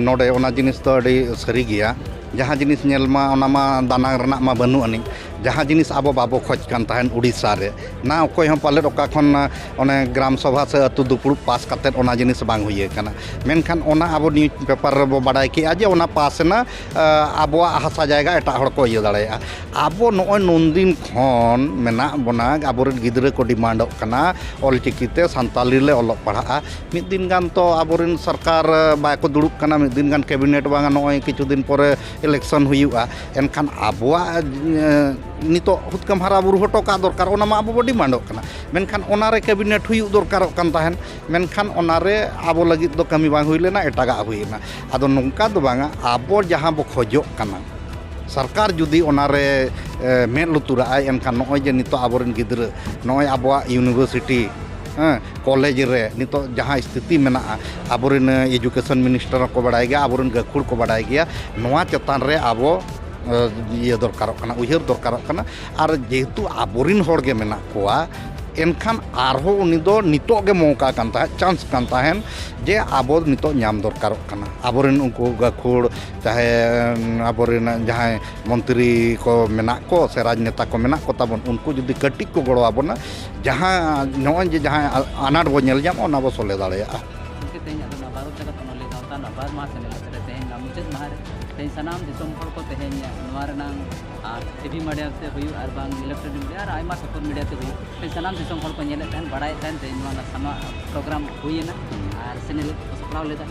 ᱱᱚᱰᱮ ᱚᱱᱟ ᱡᱤᱱᱤᱥ ᱫᱚ ᱟᱹᱰᱤ ᱥᱟᱹᱨᱤ ᱜᱮᱭᱟ᱾ ᱡᱟᱦᱟᱸ ᱡᱤᱱᱤᱥ ᱧᱮᱞ ᱢᱟ, ᱚᱱᱟ ᱢᱟ ᱫᱟᱱᱟᱝ ᱨᱮᱱᱟᱜ ᱢᱟ ᱵᱟᱹᱱᱩᱜ ᱟᱹᱱᱤᱡ᱾ ᱡᱟᱦᱟᱸ ᱡᱤᱱᱤᱥ ᱟᱵᱚ ᱵᱟᱵᱚ ᱠᱷᱚᱡᱽ ᱠᱟᱱ ᱛᱟᱦᱮᱸᱫ ᱩᱲᱤᱥᱥᱟ ᱨᱮ, ᱱᱟ ᱚᱠᱚᱭ ᱦᱚᱸ ᱯᱟᱞᱮᱫ ᱚᱠᱟ ᱠᱷᱚᱱ, ᱟ, ᱚᱱᱮ ᱜᱨᱟᱢ ᱥᱚᱵᱷᱟ ᱥᱮ ᱟᱹᱛᱩ ᱫᱩᱯᱲᱩᱵ ᱯᱟᱥ ᱠᱟᱛᱮᱫ ᱚᱱᱟ ᱡᱤᱱᱤᱥ ᱵᱟᱝ ᱦᱩᱭ ᱟᱠᱟᱱᱟ᱾ ᱢᱮᱱᱠᱷᱟᱱ ᱚᱱᱟ ᱟᱵᱚ ᱱᱤᱭᱩᱡᱽ ᱯᱮᱯᱟᱨ ᱨᱮᱵᱚ ᱵᱟᱰᱟᱭ ᱠᱮᱜᱼᱟ ᱡᱮ ᱚᱱᱟ ᱯᱟᱥ ᱮᱱᱟ, ᱟ, ᱟᱵᱚᱣᱟᱜ ᱦᱟᱥᱟ ᱡᱟᱭᱜᱟ ᱮᱴᱟᱜ ᱦᱚᱲ ᱠᱚ ᱤᱭᱟᱹ ᱫᱟᱲᱮᱭᱟᱜᱼᱟ᱾ ᱟᱵᱚ ᱱᱚᱜᱼᱚᱭ ᱱᱩᱱᱫᱤᱱ ᱠᱷᱚᱱ ᱢᱮᱱᱟᱜ ᱵᱚᱱᱟ, ᱟᱵᱚᱨᱮᱱ ᱜᱤᱫᱽᱨᱟᱹ ᱠᱚ ᱰᱤᱢᱟᱱᱰᱚᱜ ᱠᱟᱱᱟ, ᱚᱞᱪᱤᱠᱤ ᱛᱮ ᱥᱟᱱᱛᱟᱞᱤ ᱞᱮ ᱚᱞᱚᱜ ᱯᱟᱲᱦᱟᱜᱼᱟ᱾ ᱢᱤᱫ ᱫᱤᱱ ᱜᱟᱱ ᱛᱚ ᱟᱵᱚᱨᱮᱱ ᱥᱚᱨᱠᱟᱨ, ᱟ, ᱵᱟᱠᱚ ᱫᱩᱲᱩᱵ ᱠᱟᱱᱟ, ᱢᱤᱫ ᱫᱤᱱ ᱜᱟᱱ ᱠᱮᱵᱤᱱᱮᱴ ᱵᱟᱝᱟ, ᱱᱚᱜᱼᱚᱭ ᱠᱤᱪᱷᱩ ᱫᱤᱱ ᱯᱚᱨᱮ ᱤᱞᱮᱠᱥᱚᱱ ᱦᱩᱭᱩᱜᱼᱟ᱾ ᱮᱱᱠᱷᱟᱱ ᱟᱵᱚᱣᱟᱜ, ᱮ, ᱱᱤᱛᱚᱜ ᱦᱩᱛᱠᱟᱹᱢ ᱦᱟᱨᱟ ᱵᱩᱨᱩ ᱦᱚᱴᱚ ᱠᱟᱜ ᱫᱚᱨᱠᱟᱨ, ᱚᱱᱟ ᱢᱟ ᱟᱵᱚ ᱵᱚ ᱰᱤᱢᱟᱱᱰᱚᱜ ᱠᱟᱱᱟ᱾ ᱢᱮᱱᱠᱷᱟᱱ ᱚᱱᱟᱨᱮ ᱠᱮᱵᱤᱱᱮᱴ ᱦᱩᱭᱩᱜ ᱫᱚᱨᱠᱟᱨᱚᱜ ᱠᱟᱱ ᱛᱟᱦᱮᱸᱫ, ᱢᱮᱱᱠᱷᱟᱱ ᱚᱱᱟᱨᱮ ᱟᱵᱚ ᱞᱟᱹᱜᱤᱫ ᱫᱚ ᱠᱟᱹᱢᱤ ᱵᱟᱝ ᱦᱩᱭ ᱞᱮᱱᱟ, ᱮᱴᱟᱜᱟᱜ ᱦᱩᱭ ᱮᱱᱟ᱾ ᱟᱫᱚ ᱱᱚᱝᱠᱟ ᱫᱚ ᱵᱟᱝᱟ, ᱟᱵᱚ ᱡᱟᱦᱟᱸ ᱵᱚ ᱠᱷᱚᱡᱚᱜ ᱠᱟᱱᱟ, ᱥᱚᱨᱠᱟᱨ ᱡᱩᱫᱤ ᱚᱱᱟᱨᱮ, ᱮ, ᱢᱮᱫ ᱞᱩᱛᱩᱨᱟᱜ ᱟᱭ, ᱮᱱᱠᱷᱟᱱ ᱱᱚᱜᱼᱚᱭ ᱡᱮ ᱱᱤᱛᱚᱜ ᱟᱵᱚᱨᱮᱱ ᱜᱤᱫᱽᱨᱟᱹ ᱱᱚᱜᱼᱚᱭ ᱟᱵᱚᱣᱟᱜ ᱤᱭᱩᱱᱤᱵᱷᱟᱨᱥᱤᱴᱤ, ᱦᱮᱸ, ᱠᱚᱞᱮᱡᱽ ᱨᱮ ᱱᱤᱛᱚᱜ ᱡᱟᱦᱟᱸ ᱥᱛᱷᱤᱛᱤ ᱢᱮᱱᱟᱜᱼᱟ, ᱟᱵᱚᱨᱮᱱ ᱮᱡᱩᱠᱮᱥᱚᱱ ᱢᱤᱱᱤᱥᱴᱟᱨ ᱦᱚᱸᱠᱚ ᱵᱟᱲᱟᱭ ᱜᱮᱭᱟ, ᱟᱵᱚᱨᱮᱱ ᱜᱟᱹᱠᱷᱩᱲ ᱠᱚ ᱵᱟᱲᱟᱭ ᱜᱮᱭᱟ, ᱱᱚᱣᱟ ᱪᱮᱛᱟᱱ ᱨᱮ ᱟᱵᱚ, ᱮ, ᱤᱭᱟᱹ ᱫᱚᱨᱠᱟᱨᱚᱜ ᱠᱟᱱᱟ, ᱩᱭᱦᱟᱹᱨ ᱫᱚᱨᱠᱟᱨᱚᱜ ᱠᱟᱱᱟ᱾ ᱟᱨ ᱡᱮᱦᱮᱛᱩ ᱟᱵᱚᱨᱮᱱ ᱦᱚᱲ ᱜᱮ ᱢᱮᱱᱟᱜ ᱠᱚᱣᱟ, ᱮᱱᱠᱷᱟᱱ ᱟᱨᱦᱚᱸ ᱩᱱᱤ ᱫᱚ ᱱᱤᱛᱚᱜ ᱜᱮ ᱢᱚᱣᱠᱟ ᱠᱟᱱ ᱛᱟᱦᱮᱸᱫ, ᱪᱟᱱᱥ ᱠᱟᱱ ᱛᱟᱦᱮᱸᱫ, ᱡᱮ ᱟᱵᱚ ᱱᱤᱛᱚᱜ ᱧᱟᱢ ᱫᱚᱨᱠᱟᱨᱚᱜ ᱠᱟᱱᱟ᱾ ᱟᱵᱚᱨᱮᱱ ᱩᱱᱠᱩ ᱜᱟᱹᱠᱷᱩᱲ, ᱪᱟᱦᱮ ᱟᱵᱚᱨᱮᱱ ᱡᱟᱦᱟᱸᱭ ᱢᱚᱱᱛᱨᱤ ᱠᱚ ᱢᱮᱱᱟᱜ ᱠᱚ ᱥᱮ ᱨᱟᱡᱽᱱᱮᱛᱟ ᱠᱚ ᱢᱮᱱᱟᱜ ᱠᱚ ᱛᱟᱵᱚᱱ, ᱩᱱᱠᱩ ᱡᱩᱫᱤ ᱠᱟᱹᱴᱤᱡ ᱠᱚ ᱜᱚᱲᱚ ᱟᱵᱚᱱᱟ, ᱡᱟᱦᱟᱸ ᱱᱚᱜᱼᱚᱭ ᱡᱮ ᱡᱟᱦᱟᱸᱭ ᱟ-, ᱟᱱᱟᱴ ᱵᱚ ᱧᱮᱞ ᱧᱟᱢᱟ, ᱚᱱᱟ ᱵᱚ ᱥᱚᱞᱦᱮ ᱫᱟᱲᱮᱭᱟᱜᱼᱟ᱾ ᱜᱚᱢᱠᱮ, ᱛᱮᱦᱮᱧ ᱟᱫᱚ ᱱᱚᱣᱟ ᱵᱷᱟᱨᱚᱛ ᱡᱟᱠᱟᱛ ᱚᱱᱚᱞᱤᱭᱟᱹ ᱜᱟᱶᱛᱟ ᱨᱮᱱᱟᱜ ᱵᱟᱨ ᱢᱟᱦᱟ ᱥᱮᱢᱞᱮᱫ ᱨᱮ ᱛᱮᱦᱮᱧ ᱱᱚᱣᱟ ᱢᱩᱪᱟᱹᱫ ᱢᱟᱦᱟ ᱨᱮ ᱛᱮᱦᱮᱧ ᱥᱟᱱᱟᱢ ᱫᱤᱥᱚᱢ ᱦᱚᱲ ᱠᱚ ᱛᱮᱦᱮᱧ ᱱᱚᱣᱟ ᱨᱮᱱᱟᱝ, ᱟᱨ ᱴᱤᱵᱷᱤ ᱢᱤᱰᱤᱭᱟ ᱛᱮ ᱦᱩᱭᱩᱜ ᱟᱨ ᱵᱟᱝ ᱤᱞᱮᱠᱴᱨᱚᱱᱤᱠ ᱢᱤᱰᱤᱭᱟ ᱟᱨ ᱟᱭᱢᱟ ᱥᱳᱥᱟᱞ ᱢᱤᱰᱤᱭᱟ ᱛᱮ ᱦᱩᱭᱩᱜ, ᱛᱮᱦᱮᱧ ᱥᱟᱱᱟᱢ ᱫᱤᱥᱚᱢ ᱦᱚᱲ ᱠᱚ ᱧᱮᱞᱮᱫ ᱛᱟᱦᱮᱱ, ᱵᱟᱲᱟᱭᱮᱫ ᱛᱟᱦᱮᱱ ᱛᱮᱦᱮᱧ ᱱᱚᱣᱟ ᱨᱮᱱᱟᱜ ᱥᱟᱢᱟ-, ᱯᱨᱳᱜᱨᱟᱢ ᱦᱩᱭᱮᱱᱟ ᱟᱨ ᱥᱮᱱᱮᱞᱮᱫ ᱠᱚ ᱥᱟᱯᱲᱟᱣ ᱞᱮᱫᱟ᱾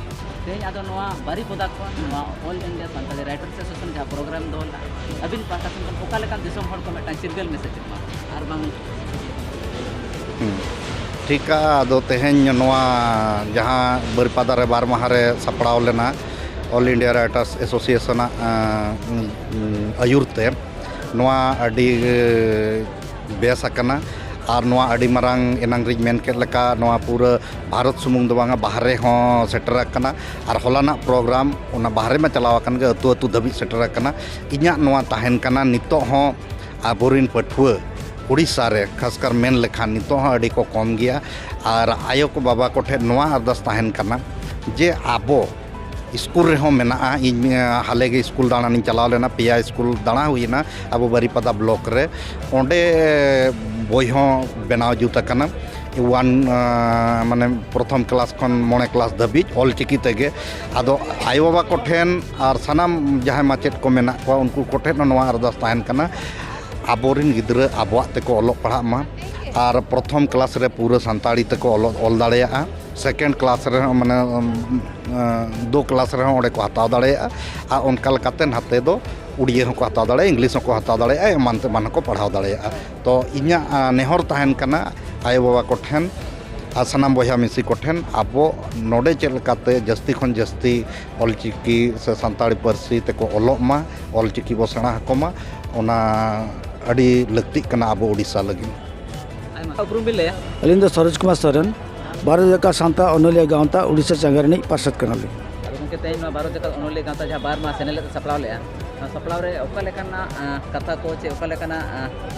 ᱛᱮᱦᱮᱧ ᱟᱫᱚ ᱱᱚᱣᱟ ᱵᱟᱨᱤᱯᱚᱫᱟ ᱠᱷᱚᱱ ᱱᱚᱣᱟ all India Santali writers association ᱡᱟᱦᱟᱸ ᱯᱨᱳᱜᱨᱟᱢ ᱫᱚᱦᱚ ᱞᱮᱫᱟ, ᱟᱹᱵᱤᱱ ᱯᱟᱦᱴᱟ ᱥᱮᱱ ᱠᱷᱚᱱ ᱚᱠᱟ ᱞᱮᱠᱟᱱ ᱫᱤᱥᱚᱢ ᱦᱚᱲ ᱠᱚ ᱢᱤᱫᱴᱟᱝ ᱪᱤᱨᱜᱟᱹᱞ ᱢᱮᱥᱮᱡᱽ ᱮᱢᱟ ᱟᱨ ᱵᱟᱝ? ᱦᱩᱸ᱾ ᱴᱷᱤᱠᱟ, ᱟᱫᱚ ᱛᱮᱦᱮᱧ ᱱᱚᱣᱟ ᱡᱟᱦᱟᱸ ᱵᱟᱹᱨᱤᱯᱟᱫᱟ ᱨᱮ ᱵᱟᱨ ᱢᱟᱦᱟ ᱨᱮ ᱥᱟᱯᱲᱟᱣ ᱞᱮᱱᱟ ᱚᱞ ᱤᱱᱰᱤᱭᱟ ᱨᱟᱭᱴᱟᱨᱥ ᱮᱥᱳᱥᱤᱭᱮᱥᱚᱱᱟᱜ, ᱟᱸ, ᱩᱸ, ᱟᱹᱭᱩᱨ ᱛᱮ, ᱱᱚᱣᱟ ᱟᱹᱰᱤ, ᱮ, ᱵᱮᱥ ᱟᱠᱟᱱᱟ᱾ ᱟᱨ ᱱᱚᱣᱟ ᱟᱹᱰᱤ ᱢᱟᱨᱟᱝ, ᱮᱱᱟᱝ ᱨᱤᱧ ᱢᱮᱱ ᱠᱮᱫ ᱞᱮᱠᱟ, ᱱᱚᱣᱟ ᱯᱩᱨᱟᱹ ᱵᱷᱟᱨᱚᱛ ᱥᱩᱢᱩᱝ ᱫᱚ ᱵᱟᱝᱟ, ᱵᱟᱦᱨᱮ ᱦᱚᱸ ᱥᱮᱴᱮᱨ ᱟᱠᱟᱱᱟ᱾ ᱟᱨ ᱦᱚᱞᱟᱱᱟᱜ ᱯᱨᱳᱜᱨᱟᱢ ᱚᱱᱟ ᱵᱟᱦᱨᱮ ᱢᱟ ᱪᱟᱞᱟᱣ ᱟᱠᱟᱱ ᱜᱮ, ᱟᱹᱛᱩ ᱟᱹᱛᱩ ᱫᱷᱟᱹᱵᱤᱡ ᱥᱮᱴᱮᱨ ᱟᱠᱟᱱᱟ᱾ ᱤᱧᱟᱹᱜ ᱱᱚᱣᱟ ᱛᱟᱦᱮᱱ ᱠᱟᱱᱟ, ᱱᱤᱛᱚᱜ ᱦᱚᱸ ᱟᱵᱚᱨᱮᱱ ᱯᱟᱹᱴᱷᱩᱣᱟᱹ ᱩᱲᱤᱥᱥᱟ ᱨᱮ ᱠᱷᱟᱥᱠᱟᱨ ᱢᱮᱱ ᱞᱮᱠᱷᱟᱱ ᱱᱤᱛᱚᱜ ᱦᱚᱸ ᱟᱹᱰᱤ ᱠᱚ ᱠᱚᱢ ᱜᱮᱭᱟ᱾ ᱟᱨ ᱟᱭᱳ ᱠᱚ ᱵᱟᱵᱟ ᱠᱚᱴᱷᱮᱱ ᱱᱚᱣᱟ ᱟᱨᱫᱟᱥ ᱛᱟᱦᱮᱱ ᱠᱟᱱᱟ ᱡᱮ ᱟᱵᱚ ᱥᱠᱩᱞ ᱨᱮᱦᱚᱸ ᱢᱮᱱᱟᱜᱼᱟ᱾ ᱤᱧ ᱦᱟᱞᱮ ᱜᱮ ᱥᱠᱩᱞ ᱫᱟᱬᱟᱱᱤᱧ ᱪᱟᱞᱟᱣ ᱞᱮᱱᱟ, ᱯᱮᱭᱟ ᱥᱠᱩᱞ ᱫᱟᱬᱟ ᱦᱩᱭᱮᱱᱟ ᱟᱵᱚ ᱵᱟᱨᱤᱯᱟᱫᱟ ᱵᱞᱚᱠ ᱨᱮ᱾ ᱚᱸᱰᱮ ᱵᱳᱭ ᱦᱚᱸ ᱵᱮᱱᱟᱣ ᱡᱩᱛ ᱟᱠᱟᱱᱟ᱾ ᱚᱣᱟᱱ ᱢᱟᱱᱮ ᱯᱨᱚᱛᱷᱚᱢ ᱠᱞᱟᱥ ᱠᱷᱚᱱ ᱢᱚᱬᱮ ᱠᱞᱟᱥ ᱫᱷᱟᱹᱵᱤᱡ ᱚᱞ ᱪᱤᱠᱤ ᱛᱮᱜᱮ᱾ ᱟᱫᱚ ᱟᱭᱳᱼᱵᱟᱵᱟ ᱠᱚᱴᱷᱮᱱ ᱟᱨ ᱥᱟᱱᱟᱢ ᱡᱟᱦᱟᱸᱭ ᱢᱟᱪᱮᱫ ᱠᱚ ᱢᱮᱱᱟᱜ ᱠᱚᱣᱟ, ᱩᱱᱠᱩ ᱠᱚᱴᱷᱮᱱ ᱦᱚᱸ ᱱᱚᱣᱟ ᱟᱨᱫᱟᱥ ᱛᱟᱦᱮᱱ ᱠᱟᱱᱟ, ᱟᱵᱚᱨᱮᱱ ᱜᱤᱫᱽᱨᱟᱹ ᱟᱵᱚᱣᱟᱜ ᱛᱮᱠᱚ ᱚᱞᱚᱜ ᱯᱟᱲᱦᱟᱜ ᱢᱟ᱾ ᱟᱨ ᱯᱨᱚᱛᱷᱚᱢ ᱠᱞᱟᱥ ᱨᱮ ᱯᱩᱨᱟᱹ ᱥᱟᱱᱛᱟᱲᱤ ᱛᱮᱠᱚ ᱚᱞᱚᱜ ᱚᱞ ᱫᱟᱲᱮᱭᱟᱜᱼᱟ᱾ ᱥᱮᱠᱮᱱᱰ ᱠᱞᱟᱥ ᱨᱮᱦᱚᱸ ᱢᱟᱱᱮ ᱫᱩ ᱠᱞᱟᱥ ᱨᱮᱦᱚᱸ ᱚᱸᱰᱮ ᱠᱚ ᱦᱟᱛᱟᱣ ᱫᱟᱲᱮᱭᱟᱜᱼᱟ᱾ ᱟᱨ ᱚᱱᱠᱟ ᱞᱮᱠᱟᱛᱮ ᱱᱟᱛᱮ ᱫᱚ ᱩᱲᱤᱭᱟᱹ ᱦᱚᱸᱠᱚ ᱦᱟᱛᱟᱣ ᱫᱟᱲᱮᱭᱟᱜᱼᱟ, ᱤᱝᱞᱤᱥ ᱦᱚᱸᱠᱚ ᱦᱟᱛᱟᱣ ᱫᱟᱲᱮᱭᱟᱜᱼᱟ, ᱮᱢᱟᱱ ᱛᱮᱢᱟᱱ ᱦᱚᱸᱠᱚ ᱯᱟᱲᱦᱟᱣ ᱫᱟᱲᱮᱭᱟᱜᱼᱟ᱾ ᱛᱚ ᱤᱧᱟᱹᱜ ᱱᱮᱦᱚᱨ ᱛᱟᱦᱮᱱ ᱠᱟᱱᱟ ᱟᱭᱳᱼᱵᱟᱵᱟ ᱠᱚᱴᱷᱮᱱ ᱟᱨ ᱥᱟᱱᱟᱢ ᱵᱚᱭᱦᱟ ᱢᱤᱥᱤ ᱠᱚᱴᱷᱮᱱ, ᱟᱵᱚ ᱱᱚᱰᱮ ᱪᱮᱫ ᱞᱮᱠᱟᱛᱮ ᱡᱟᱹᱥᱛᱤ ᱠᱷᱚᱱ ᱡᱟᱹᱥᱛᱤ ᱚᱞᱪᱤᱠᱤ ᱥᱮ ᱥᱟᱱᱛᱟᱲᱤ ᱯᱟᱹᱨᱥᱤ ᱛᱮᱠᱚ ᱚᱞᱚᱜ ᱢᱟ, ᱚᱞᱪᱤᱠᱤ ᱵᱚ ᱥᱮᱬᱟ ᱟᱠᱚ ᱢᱟ, ᱚᱱᱟ ᱟᱹᱰᱤ ᱞᱟᱹᱠᱛᱤᱜ ᱠᱟᱱᱟ ᱟᱵᱚ ᱳᱰᱤᱥᱟ ᱞᱟᱹᱜᱤᱫ᱾ ᱩᱯᱨᱩᱢ ᱵᱤᱱ ᱞᱟᱹᱭᱟ? ᱟᱹᱞᱤᱧ ᱫᱚ ᱥᱚᱨᱳᱡᱽ ᱠᱩᱢᱟᱨ ᱥᱚᱨᱮᱱ, ᱵᱷᱟᱨᱚᱛ ᱡᱟᱠᱟᱛ ᱥᱟᱱᱛᱟᱲ ᱚᱱᱚᱞᱤᱭᱟᱹ ᱜᱟᱶᱛᱟ ᱳᱰᱤᱥᱟ ᱪᱟᱸᱜᱟ ᱨᱤᱱᱤᱡ ᱯᱟᱨᱥᱮᱛ ᱠᱟᱱᱟᱞᱤᱧ᱾ ᱟᱫᱚ ᱜᱚᱢᱠᱮ, ᱛᱮᱦᱮᱧ ᱱᱚᱣᱟ ᱵᱷᱟᱨᱚᱛ ᱡᱟᱠᱟᱛ ᱚᱱᱚᱞᱤᱭᱟᱹ ᱜᱟᱶᱛᱟ ᱡᱟᱦᱟᱸ ᱵᱟᱨ ᱢᱟᱦᱟ ᱥᱮᱱᱮᱞᱮᱫ ᱮ ᱥᱟᱯᱲᱟᱣ ᱞᱮᱫᱼᱟ, ᱱᱚᱣᱟ ᱥᱟᱯᱲᱟᱣ ᱨᱮ ᱚᱠᱟ ᱞᱮᱠᱟᱱᱟᱜ ᱠᱟᱛᱷᱟ ᱠᱚ ᱪᱮ ᱚᱠᱟ ᱞᱮᱠᱟᱱᱟᱜ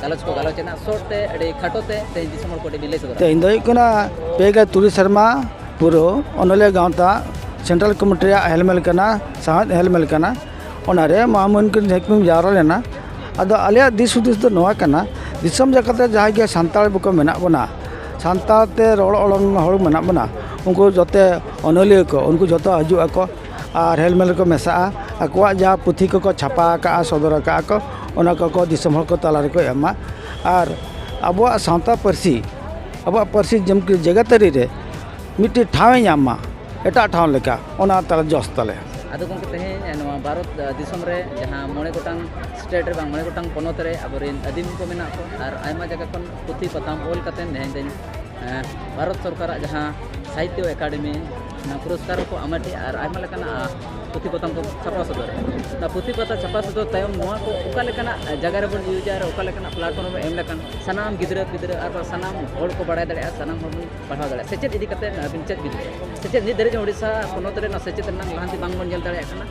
ᱜᱟᱞᱚᱪ ᱠᱚ ᱜᱟᱞᱚᱪ ᱮᱱᱟ, ᱥᱚᱨᱴ ᱛᱮ ᱟᱹᱰᱤ ᱠᱷᱟᱴᱚ ᱛᱮ ᱛᱮᱦᱮᱧ ᱫᱤᱥᱚᱢ ᱦᱚᱲ ᱠᱚ ᱟᱹᱰᱤ ᱵᱤᱱ ᱞᱟᱹᱭ ᱥᱚᱫᱚᱨᱟ? ᱛᱮᱦᱮᱧ ᱫᱚ ᱦᱩᱭᱩᱜ ᱠᱟᱱᱟ ᱯᱮ ᱜᱮᱞ ᱛᱩᱨᱩᱭ ᱥᱮᱨᱢᱟ ᱯᱩᱨᱟᱹᱣ ᱚᱱᱚᱞᱤᱭᱟᱹ ᱜᱟᱶᱛᱟ ᱥᱮᱱᱴᱨᱟᱞ ᱠᱚᱢᱤᱴᱤ ᱨᱮᱭᱟᱜ ᱦᱮᱞᱢᱮᱞ ᱠᱟᱱᱟ, ᱥᱟᱶᱦᱮᱫ ᱦᱮᱞᱢᱮᱞ ᱠᱟᱱᱟ᱾ ᱚᱱᱟᱨᱮ ᱢᱚᱦᱟᱢᱚᱦᱤᱱ ᱠᱚ ᱡᱟᱦᱟᱸᱭ ᱠᱚ ᱡᱟᱣᱨᱟ ᱞᱮᱱᱟ, ᱟᱫᱚ ᱟᱞᱮᱭᱟᱜ ᱫᱤᱥ ᱦᱩᱫᱤᱥ ᱫᱚ ᱱᱚᱣᱟ ᱠᱟᱱᱟ, ᱫᱤᱥᱚᱢ ᱡᱟᱠᱟᱛ ᱨᱮ ᱡᱟᱦᱟᱸᱭ ᱜᱮ ᱥᱟᱱᱛᱟᱲ ᱠᱚ ᱢᱮᱱᱟᱜ ᱵᱚᱱᱟ, ᱥᱟᱱᱛᱟᱲ ᱛᱮ ᱨᱚᱲ ᱚᱲᱚᱝ ᱦᱚᱲ ᱢᱮᱱᱟᱜ ᱵᱚᱱᱟ, ᱩᱱᱠᱩ ᱡᱚᱛᱚ ᱚᱱᱚᱞᱤᱭᱟᱹ ᱠᱚ, ᱩᱱᱠᱩ ᱡᱚᱛᱚ ᱦᱤᱡᱩᱜ ᱟᱠᱚ ᱟᱨ ᱦᱮᱞᱢᱮᱞ ᱨᱮᱠᱚ ᱢᱮᱥᱟᱜᱼᱟ᱾ ᱟᱠᱚᱣᱟᱜ ᱡᱟᱦᱟᱸ ᱯᱩᱛᱷᱤ ᱠᱚᱠᱚ ᱪᱷᱟᱯᱟ ᱟᱠᱟᱫᱼᱟ, ᱥᱚᱫᱚᱨ ᱟᱠᱟᱫᱼᱟ ᱠᱚ, ᱚᱱᱟ ᱠᱚᱠᱚ ᱫᱤᱥᱚᱢ ᱦᱚᱲ ᱠᱚ ᱛᱟᱞᱟ ᱨᱮᱠᱚ ᱮᱢᱟ᱾ ᱟᱨ ᱟᱵᱚᱣᱟᱜ ᱥᱟᱶᱛᱟ ᱯᱟᱹᱨᱥᱤ, ᱟᱵᱚᱣᱟᱜ ᱯᱟᱹᱨᱥᱤ ᱡᱮᱢᱚᱱ ᱡᱮᱜᱟᱛ ᱛᱟᱹᱨᱤ ᱨᱮ ᱢᱤᱫᱴᱤᱡ ᱴᱷᱟᱶ ᱮ ᱧᱟᱢ ᱢᱟ ᱮᱴᱟᱜ ᱴᱷᱟᱶ ᱞᱮᱠᱟ, ᱚᱱᱟ ᱛᱟᱞᱮ ᱡᱚᱥ ᱛᱟᱞᱮ᱾ ᱟᱫᱚ ᱜᱚᱢᱠᱮ, ᱛᱮᱦᱮᱧ ᱱᱚᱣᱟ ᱵᱷᱟᱨᱚᱛ ᱫᱤᱥᱚᱢ ᱨᱮ ᱡᱟᱦᱟᱸ ᱢᱚᱬᱮ ᱜᱚᱴᱟᱝ ᱥᱴᱮᱴ ᱨᱮ ᱵᱟᱝ ᱢᱚᱬᱮ ᱜᱚᱴᱟᱝ ᱯᱚᱱᱚᱛ ᱨᱮ ᱟᱵᱚᱨᱮᱱ ᱟᱹᱫᱤᱢ ᱠᱚ ᱢᱮᱱᱟᱜ ᱠᱚ ᱟᱨ ᱟᱭᱢᱟ ᱡᱟᱭᱜᱟ ᱠᱷᱚᱱ ᱯᱩᱛᱷᱤ ᱯᱟᱛᱷᱟᱢ ᱚᱞ ᱠᱟᱛᱮ ᱛᱮᱦᱮᱧ ᱫᱚ ᱵᱷᱟᱨᱚᱛ ᱥᱚᱨᱠᱟᱨᱟᱜ ᱡᱟᱦᱟᱸ ᱥᱟᱦᱤᱛᱛᱚ ᱮᱠᱟᱰᱮᱢᱤ ᱚᱱᱟ ᱯᱩᱨᱚᱥᱠᱟᱨ ᱦᱚᱸᱠᱚ ᱟᱢᱮᱴᱮᱜᱼᱟ ᱟᱨ ᱟᱭᱢᱟ ᱞᱮᱠᱟᱱᱟᱜ ᱯᱩᱛᱷᱤ ᱯᱟᱛᱷᱟᱢ ᱠᱚ ᱪᱷᱟᱯᱟ ᱥᱚᱫᱚᱨᱟ᱾ ᱚᱱᱟ ᱯᱩᱛᱷᱤ ᱯᱟᱛᱷᱟᱢ ᱪᱷᱟᱯᱟ ᱥᱚᱫᱚᱨ ᱛᱟᱭᱚᱢ ᱱᱚᱣᱟ ᱠᱚ ᱚᱠᱟ ᱞᱮᱠᱟᱱᱟᱜ ᱡᱟᱭᱜᱟ ᱨᱮᱵᱚᱱ ᱤᱭᱩᱡᱟ ᱟᱨ ᱚᱠᱟ ᱞᱮᱠᱟᱱᱟᱜ ᱯᱞᱟᱴᱯᱷᱚᱨᱢ ᱨᱮ ᱮᱢ ᱞᱮᱠᱷᱟᱱ ᱥᱟᱱᱟᱢ ᱜᱤᱫᱽᱨᱟᱹ ᱯᱤᱫᱽᱨᱟᱹ ᱟᱨ ᱥᱟᱱᱟᱢ ᱦᱚᱲ ᱠᱚ ᱵᱟᱲᱟᱭ ᱫᱟᱲᱮᱭᱟᱜᱼᱟ, ᱥᱟᱱᱟᱢ ᱦᱚᱲ ᱵᱚᱱ ᱯᱟᱲᱦᱟᱣ ᱫᱟᱲᱮᱭᱟᱜᱼᱟ᱾ ᱥᱮᱪᱮᱫ ᱤᱫᱤ ᱠᱟᱛᱮ ᱟᱹᱵᱤᱱ ᱪᱮᱫ ᱵᱤᱱ ᱞᱟᱹᱭᱟ? ᱥᱮᱪᱮᱫ ᱱᱤᱛ ᱫᱷᱟᱹᱨᱤᱡ ᱦᱚᱸ ᱳᱰᱤᱥᱟ ᱯᱚᱱᱚᱛ ᱨᱮ ᱱᱚᱣᱟ ᱥᱮᱪᱮᱫ ᱨᱮᱱᱟᱜ ᱞᱟᱦᱟᱱᱛᱤ ᱵᱟᱝ ᱵᱚᱱ ᱧᱮᱞ ᱫᱟᱲᱮᱭᱟᱜ ᱠᱟᱱᱟ᱾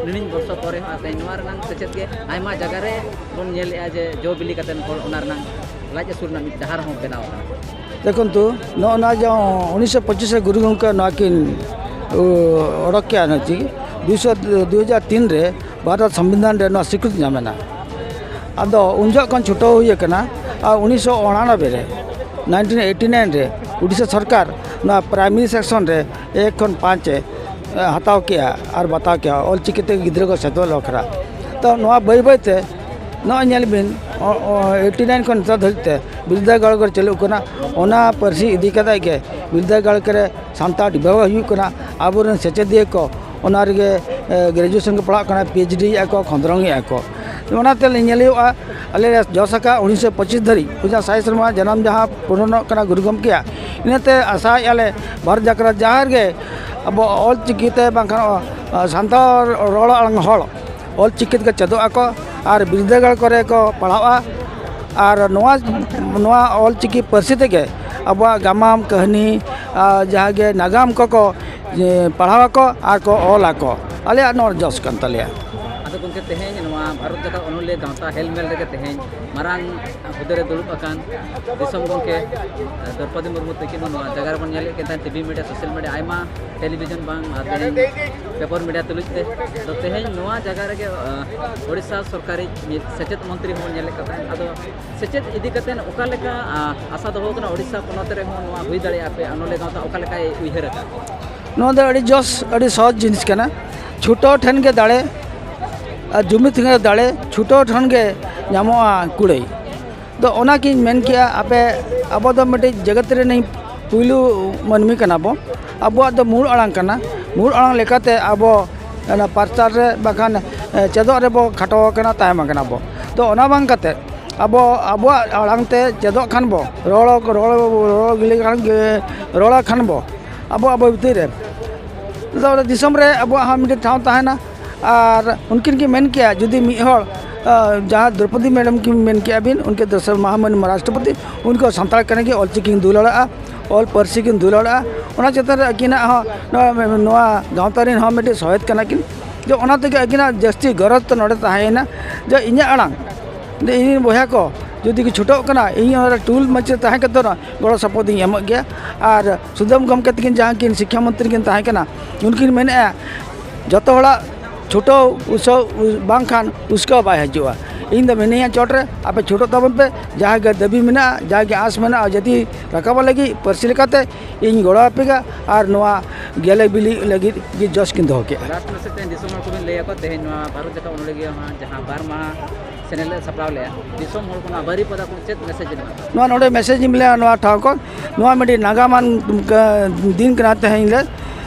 ᱱᱤᱱᱤᱧ ᱵᱚᱨᱥᱚ ᱯᱚᱨᱮ ᱦᱚᱸ ᱛᱮᱦᱮᱧ ᱱᱚᱣᱟ ᱨᱮᱱᱟᱜ ᱥᱮᱪᱮᱫ ᱜᱮ ᱟᱭᱢᱟ ᱡᱟᱭᱜᱟ ᱨᱮ ᱵᱚᱱ ᱧᱮᱞᱮᱫᱼᱟ ᱡᱮ ᱡᱚ ᱵᱤᱞᱤ ᱠᱟᱛᱮ ᱦᱚᱲ ᱚᱱᱟ ᱨᱮᱱᱟᱜ ᱞᱟᱡ ᱟᱹᱥᱩᱞ ᱨᱮᱱᱟᱜ ᱢᱤᱫ ᱰᱟᱦᱟᱨ ᱦᱚᱸ ᱵᱮᱱᱟᱣ ᱟᱠᱟᱱᱟ᱾ ᱫᱮᱠᱷᱩᱱᱛᱩ, ᱱᱚᱜᱼᱚ ᱱᱚᱣᱟ ᱡᱮ ᱩᱱᱤᱥᱥᱚ ᱯᱚᱸᱪᱤᱥ ᱨᱮ ᱜᱩᱨᱩ ᱜᱚᱢᱠᱮ ᱱᱚᱣᱟ ᱠᱤᱱ ᱚᱰᱚᱠ ᱠᱮᱜᱼᱟ ᱱᱚᱣᱟ ᱪᱤᱠᱤ᱾ ᱫᱩᱭᱥᱚ ᱫᱩ ᱦᱟᱡᱟᱨ ᱛᱤᱱ ᱨᱮ ᱵᱷᱟᱨᱚᱛ ᱥᱚᱝᱵᱤᱫᱷᱟᱱ ᱨᱮ ᱱᱚᱣᱟ ᱥᱤᱠᱨᱤᱛᱤ ᱧᱟᱢ ᱮᱱᱟ᱾ ᱟᱫᱚ ᱩᱱ ᱡᱚᱦᱚᱜ ᱠᱷᱚᱱ ᱪᱷᱩᱴᱟᱹᱣ ᱦᱩᱭ ᱟᱠᱟᱱᱟ᱾ ᱟᱨ ᱩᱱᱤᱥᱥᱚ ᱩᱱᱟᱱᱚᱵᱵᱳᱭ ᱨᱮ, ᱱᱟᱭᱤᱱᱴᱤᱱ ᱮᱭᱤᱴᱤ ᱱᱟᱭᱤᱱ ᱨᱮ, ᱩᱰᱤᱥᱟ ᱥᱚᱨᱠᱟᱨ ᱱᱚᱣᱟ ᱯᱨᱟᱭᱢᱟᱨᱤ ᱥᱮᱠᱥᱚᱱ ᱨᱮ ᱮᱠ ᱠᱷᱚᱱ ᱯᱟᱸᱪ ᱮ ᱦᱟᱛᱟᱣ ᱠᱮᱜᱼᱟ ᱟᱨ ᱵᱟᱛᱟᱣ ᱠᱮᱜᱼᱟ ᱚᱞᱪᱤᱠᱤ ᱛᱮ ᱜᱤᱫᱽᱨᱟᱹ ᱠᱚ ᱥᱮᱪᱮᱫ ᱵᱟᱠᱷᱨᱟ᱾ ᱛᱚ ᱱᱚᱣᱟ ᱵᱟᱹᱭ ᱵᱟᱹᱭ ᱛᱮ ᱱᱚᱜᱼᱚᱭ ᱧᱮᱞ ᱵᱤᱱ, ᱮᱭᱤᱴᱤ ᱱᱟᱭᱤᱱ ᱠᱷᱚᱱ ᱱᱮᱛᱟᱨ ᱫᱷᱟᱹᱨᱤᱡ ᱛᱮ ᱵᱤᱨᱫᱟᱹᱜᱟᱲ ᱠᱚᱨᱮ ᱪᱟᱹᱞᱩᱜ ᱠᱟᱱᱟ᱾ ᱚᱱᱟ ᱯᱟᱹᱨᱥᱤ ᱤᱫᱤ ᱠᱟᱛᱮ ᱜᱮ ᱵᱤᱨᱫᱟᱹᱜᱟᱲ ᱠᱚᱨᱮ ᱥᱟᱱᱛᱟᱲ ᱰᱤᱵᱷᱟᱜ ᱦᱩᱭᱩᱜ ᱠᱟᱱᱟ᱾ ᱟᱵᱚᱨᱮᱱ ᱥᱮᱪᱮᱫᱤᱭᱟᱹ ᱠᱚ ᱚᱱᱟ ᱨᱮᱜᱮ, ᱮ, ᱜᱨᱮᱡᱩᱭᱮᱥᱚᱱ ᱠᱚ ᱯᱟᱲᱦᱟᱜ ᱠᱟᱱᱟ, ᱯᱤ ᱮᱭᱤᱪ ᱰᱤ ᱮᱫᱼᱟ ᱠᱚ, ᱠᱷᱚᱸᱫᱽᱨᱚᱝ ᱮᱫᱼᱟ ᱠᱚ᱾ ᱚᱱᱟᱛᱮ ᱧᱮᱞ ᱦᱩᱭᱩᱜᱼᱟ, ᱟᱞᱮ ᱞᱮ ᱡᱚᱥ ᱟᱠᱟᱫ ᱩᱱᱤᱥᱥᱚ ᱯᱚᱸᱪᱤᱥ ᱫᱷᱟᱹᱨᱤᱡ, ᱩᱱᱤ ᱥᱟᱭ ᱥᱮᱨᱢᱟ ᱡᱟᱱᱟᱢ ᱡᱟᱦᱟᱸ ᱯᱩᱨᱚᱱᱚᱜ ᱠᱟᱱᱟ ᱜᱩᱨᱩ ᱜᱚᱢᱠᱮᱭᱟᱜ, ᱤᱱᱟᱹᱛᱮ ᱟᱥᱟᱭᱮᱫᱼᱟ ᱞᱮ ᱵᱷᱟᱨᱚᱛ ᱡᱟᱠᱟᱛ ᱡᱟᱦᱟᱸ ᱨᱮᱜᱮ ᱟᱵᱚ ᱚᱞ ᱪᱤᱠᱤ ᱛᱮ ᱵᱟᱝᱠᱷᱟᱱ, ᱚ, ᱥᱟᱱᱛᱟᱲ ᱨᱚᱲ ᱟᱲᱟᱝ ᱦᱚᱲ ᱚᱞ ᱪᱤᱠᱤ ᱛᱮᱠᱚ ᱪᱮᱫᱚᱜ ᱟᱠᱚ ᱟᱨ ᱵᱤᱨᱫᱟᱹᱜᱟᱲ ᱠᱚᱨᱮ ᱠᱚ ᱯᱟᱲᱦᱟᱜᱼᱟ᱾ ᱟᱨ ᱱᱚᱣᱟ, ᱱᱚᱣᱟ ᱚᱞ ᱪᱤᱠᱤ ᱯᱟᱹᱨᱥᱤ ᱛᱮᱜᱮ ᱟᱵᱚᱣᱟᱜ ᱜᱟᱢᱟᱢ, ᱠᱟᱹᱦᱱᱤ, ᱟᱨ ᱡᱟᱦᱟᱸ ᱜᱮ ᱱᱟᱜᱟᱢ ᱠᱚᱠᱚ, ᱮ, ᱯᱟᱲᱦᱟᱣ ᱟᱠᱚ ᱟᱨ ᱠᱚ ᱚᱞ ᱟᱠᱚ᱾ ᱟᱞᱮᱭᱟᱜ ᱱᱚᱣᱟ ᱡᱚᱥ ᱠᱟᱱ ᱛᱟᱞᱮᱭᱟ᱾ ᱟᱫᱚ ᱜᱚᱢᱠᱮ, ᱛᱮᱦᱮᱧ ᱱᱚᱣᱟ ᱵᱷᱟᱨᱚᱛ ᱡᱟᱠᱟᱛ ᱚᱱᱚᱞᱤᱭᱟᱹ ᱜᱟᱶᱛᱟ ᱦᱮᱞᱢᱮᱞ ᱨᱮᱜᱮ ᱛᱮᱦᱮᱧ ᱢᱟᱨᱟᱝ ᱦᱩᱫᱟᱹ ᱨᱮ ᱫᱩᱲᱩᱵ ᱟᱠᱟᱱ ᱫᱤᱥᱚᱢ ᱜᱚᱢᱠᱮ, ᱮ, ᱫᱨᱚᱯᱚᱫᱤ ᱢᱩᱨᱢᱩ ᱛᱟᱹᱠᱤᱱ ᱦᱚᱸ ᱱᱚᱣᱟ ᱡᱟᱭᱜᱟ ᱨᱮᱵᱚᱱ ᱧᱮᱞᱮᱫ ᱠᱤᱱ ᱛᱟᱦᱮᱸᱫ, ᱴᱤᱵᱷᱤ ᱢᱤᱰᱤᱭᱟ, ᱥᱳᱥᱟᱞ ᱢᱤᱰᱤᱭᱟ, ᱟᱭᱢᱟ ᱴᱮᱞᱤᱵᱷᱤᱡᱚᱱ ᱵᱟᱝ ᱟᱨ ᱛᱮᱦᱮᱧ ᱯᱮᱯᱟᱨ ᱢᱤᱰᱤᱭᱟ ᱛᱩᱞᱩᱡ ᱛᱮ᱾ ᱛᱚ ᱛᱮᱦᱮᱧ ᱱᱚᱣᱟ ᱡᱟᱭᱜᱟ ᱨᱮᱜᱮ, ᱮ, ᱳᱰᱤᱥᱟ ᱥᱚᱨᱠᱟᱨᱤᱡ ᱢᱤᱫ ᱥᱮᱪᱮᱫ ᱢᱚᱱᱛᱨᱤ ᱦᱚᱸᱵᱚᱱ ᱧᱮᱞᱮᱫ ᱠᱚ ᱛᱟᱦᱮᱸᱫ᱾ ᱟᱫᱚ ᱥᱮᱪᱮᱫ ᱤᱫᱤ ᱠᱟᱛᱮ ᱚᱠᱟ ᱞᱮᱠᱟ, ᱟ, ᱟᱥᱟ ᱫᱚᱦᱚ ᱠᱟᱱᱟ ᱳᱰᱤᱥᱟ ᱯᱚᱱᱚᱛ ᱨᱮᱦᱚᱸ ᱱᱚᱣᱟ ᱦᱩᱭ ᱫᱟᱲᱮᱭᱟᱜᱼᱟ ᱯᱮ ᱚᱱᱚᱞᱤᱭᱟᱹ ᱜᱟᱶᱛᱟ ᱚᱠᱟ ᱞᱮᱠᱟᱭ ᱩᱭᱦᱟᱹᱨ ᱟᱠᱟᱫ? ᱱᱚᱣᱟ ᱫᱚ ᱟᱹᱰᱤ ᱡᱚᱥ, ᱟᱹᱰᱤ ᱥᱚᱦᱚᱡ ᱡᱤᱱᱤᱥ ᱠᱟᱱᱟ᱾ ᱪᱷᱩᱴᱟᱹᱣ ᱴᱷᱮᱱ ᱜᱮ ᱫᱟᱲᱮ, ᱟᱨ ᱡᱩᱢᱤᱫ ᱴᱷᱮᱱ ᱜᱮ ᱫᱟᱲᱮ, ᱪᱷᱩᱴᱟᱹᱣ ᱴᱷᱮᱱ ᱜᱮ ᱧᱟᱢᱚᱜᱼᱟ ᱠᱩᱲᱟᱹᱭ᱾ ᱫᱚ ᱚᱱᱟᱜᱤᱧ ᱢᱮᱱ ᱠᱮᱜᱼᱟ, ᱟᱯᱮ ᱟᱵᱚ ᱫᱚ ᱢᱤᱫᱴᱤᱡ ᱡᱮᱜᱮᱛ ᱨᱮᱱᱤᱡ ᱯᱩᱭᱞᱩ ᱢᱟᱹᱱᱢᱤ ᱠᱟᱱᱟ ᱵᱚ᱾ ᱟᱵᱚᱣᱟᱜ ᱫᱚ ᱢᱩᱬ ᱟᱲᱟᱝ ᱠᱟᱱᱟ᱾ ᱢᱩᱬ ᱟᱲᱟᱝ ᱞᱮᱠᱟᱛᱮ ᱟᱵᱚ ᱚᱱᱟ ᱯᱟᱨᱪᱟᱨ ᱨᱮ ᱵᱟᱠᱷᱟᱱ, ᱮ, ᱪᱮᱫᱚᱜ ᱨᱮᱵᱚ ᱠᱷᱟᱴᱚ ᱟᱠᱟᱱᱟ, ᱛᱟᱭᱚᱢ ᱟᱠᱟᱱᱟ ᱵᱚ᱾ ᱛᱚ ᱚᱱᱟ ᱵᱟᱝ ᱠᱟᱛᱮ ᱟᱵᱚ ᱟᱵᱚᱣᱟᱜ ᱟᱲᱟᱝ ᱛᱮ ᱪᱮᱫᱚᱜ ᱠᱷᱟᱱ ᱵᱚ, ᱨᱚᱲ, ᱨᱚᱲ, ᱨᱚᱲ ᱜᱤᱞᱤ ᱠᱷᱟᱱ ᱜᱮ, ᱨᱚᱲ ᱠᱷᱟᱱ ᱵᱚ, ᱟᱵᱚ, ᱟᱵᱚ ᱵᱷᱤᱛᱤᱨ ᱨᱮ᱾ ᱟᱫᱚ ᱚᱸᱰᱮ ᱫᱤᱥᱚᱢ ᱨᱮ ᱟᱵᱚᱣᱟᱜ ᱦᱚᱸ ᱢᱤᱫᱴᱮᱱ ᱴᱷᱟᱶ ᱛᱟᱦᱮᱱᱟ᱾ ᱟᱨ ᱩᱱᱠᱤᱱ ᱠᱤᱱ ᱢᱮᱱ ᱠᱮᱜᱼᱟ, ᱡᱩᱫᱤ ᱢᱤᱫ ᱦᱚᱲ, ᱟ, ᱡᱟᱦᱟᱸ ᱫᱨᱚᱯᱚᱫᱤ ᱢᱮᱰᱟᱢ ᱠᱤᱱ ᱢᱮᱱ ᱠᱮᱜᱼᱟ ᱵᱤᱱ, ᱩᱱᱠᱤᱱ ᱫᱚ ᱢᱟᱦᱟᱢᱟᱹᱱ ᱨᱟᱥᱴᱨᱚᱯᱚᱛᱤ, ᱩᱱᱠᱩ ᱥᱟᱱᱛᱟᱲ ᱠᱟᱱᱟ ᱠᱤᱱ, ᱚᱞ ᱪᱤᱠᱤ ᱠᱤᱱ ᱫᱩᱞᱟᱹᱲᱟᱜᱼᱟ, ᱚᱞ ᱯᱟᱹᱨᱥᱤ ᱠᱤᱱ ᱫᱩᱞᱟᱹᱲᱟᱜᱼᱟ᱾ ᱚᱱᱟ ᱪᱮᱛᱟᱱ ᱨᱮ ᱟᱹᱠᱤᱱᱟᱜ ᱦᱚᱸ ᱱᱚᱣᱟ, ᱱᱚᱣᱟ ᱜᱟᱶᱛᱟ ᱨᱮᱱ ᱦᱚᱸ ᱢᱤᱫᱴᱮᱱ ᱥᱚᱦᱮᱫ ᱠᱟᱱᱟ ᱠᱤᱱ᱾ ᱡᱮ ᱚᱱᱟ ᱛᱮᱜᱮ ᱟᱹᱠᱤᱱᱟᱜ ᱡᱟᱹᱥᱛᱤ ᱜᱚᱨᱚᱡᱽ ᱫᱚ ᱱᱚᱰᱮ ᱛᱟᱦᱮᱸᱭᱮᱱᱟ, ᱡᱮ ᱤᱧᱟᱹᱜ ᱟᱲᱟᱝ, ᱡᱮ ᱤᱧ ᱨᱮᱱ ᱵᱚᱭᱦᱟ ᱠᱚ, ᱡᱩᱫᱤ ᱠᱚ ᱪᱷᱩᱴᱟᱹᱜ ᱠᱟᱱᱟ, ᱤᱧ ᱚᱱᱟ ᱴᱩᱞ ᱢᱟᱪᱮᱫ ᱛᱟᱦᱮᱸ ᱠᱟᱛᱮ ᱨᱮᱦᱚᱸ ᱜᱚᱲᱚ ᱥᱚᱯᱚᱦᱚᱫ ᱤᱧ ᱮᱢᱚᱜ ᱜᱮᱭᱟ᱾ ᱟᱨ ᱥᱩᱫᱟᱹᱢ ᱜᱚᱢᱠᱮ ᱛᱟᱹᱠᱤᱱ ᱡᱟᱦᱟᱸ ᱠᱤᱱ ᱥᱤᱠᱠᱷᱟ ᱢᱚᱱᱛᱨᱤ ᱠᱤᱱ ᱛᱟᱦᱮᱸ ᱠᱟᱱᱟ, ᱩᱱᱠᱤᱱ ᱢᱮᱱᱮᱫᱼᱟ, ᱡᱚᱛᱚ ᱦᱚᱲᱟᱜ ᱪᱷᱩᱴᱟᱹᱣ ᱩᱥᱟᱹᱣ ᱵᱟᱝᱠᱷᱟᱱ ᱩᱥᱠᱟᱹᱣ ᱵᱟᱭ ᱦᱤᱡᱩᱜᱼᱟ᱾ ᱤᱧ ᱫᱚ ᱢᱤᱱᱟᱹᱧᱟ ᱪᱚᱴ ᱨᱮ, ᱟᱯᱮ ᱪᱷᱩᱴᱟᱹᱜ ᱛᱟᱵᱚᱱ ᱯᱮ, ᱡᱟᱦᱟᱸ ᱜᱮ ᱫᱟᱹᱵᱤ ᱢᱮᱱᱟᱜᱼᱟ, ᱡᱟᱦᱟᱸ ᱜᱮ ᱟᱸᱥ ᱢᱮᱱᱟᱜᱼᱟ, ᱡᱟᱹᱛᱤ ᱨᱟᱠᱟᱵᱚᱜ ᱞᱟᱹᱜᱤᱫ ᱯᱟᱹᱨᱥᱤ ᱞᱮᱠᱟᱛᱮ ᱤᱧ ᱜᱚᱲᱚ ᱟᱯᱮ ᱜᱮᱭᱟ᱾ ᱟᱨ ᱱᱚᱣᱟ ᱜᱮᱞᱮ ᱵᱤᱞᱤ ᱞᱟᱹᱜᱤᱫ ᱜᱮ ᱡᱚᱥ ᱠᱤᱱ ᱫᱚᱦᱚ ᱠᱮᱜᱼᱟ᱾ ᱞᱟᱥᱴ ᱢᱮᱥᱮᱡ ᱛᱮ ᱫᱤᱥᱚᱢ ᱦᱚᱲ ᱠᱚᱵᱤᱱ ᱞᱟᱹᱭ ᱟᱠᱚ, ᱛᱮᱦᱮᱧ ᱱᱚᱣᱟ ᱵᱷᱟᱨᱚᱛ ᱡᱟᱠᱟᱛ ᱚᱱᱚᱞᱤᱭᱟᱹ ᱢᱟᱦᱟ ᱡᱟᱦᱟᱸ ᱵᱟᱨ ᱢᱟᱦᱟ ᱪᱮᱱᱮᱞ ᱞᱮ ᱥᱟᱯᱲᱟᱣ ᱞᱮᱜᱼᱟ, ᱫᱤᱥᱚᱢ ᱦᱚᱲ ᱠᱚ ᱱᱚᱣᱟ ᱵᱟᱹᱨᱤᱯᱟᱫᱟ ᱠᱷᱚᱱ ᱪᱮᱫ ᱢᱮᱥᱮᱡ ᱵᱮᱱ ᱮᱢᱟ? ᱱᱚᱣᱟ ᱱᱚᱰᱮ ᱢᱮᱥᱮᱡᱽ ᱤᱧ ᱞᱟᱹᱭᱟ, ᱱᱚᱣᱟ ᱴᱷᱟᱶ ᱠᱷᱚᱱ, ᱱᱚᱣᱟ ᱢᱤᱫᱴᱤᱡ ᱱᱟᱜᱟᱢᱟᱱ, ᱠᱟ-, ᱫᱤᱱ ᱠᱟᱱᱟ ᱛᱮᱦᱮᱧ ᱞᱮ᱾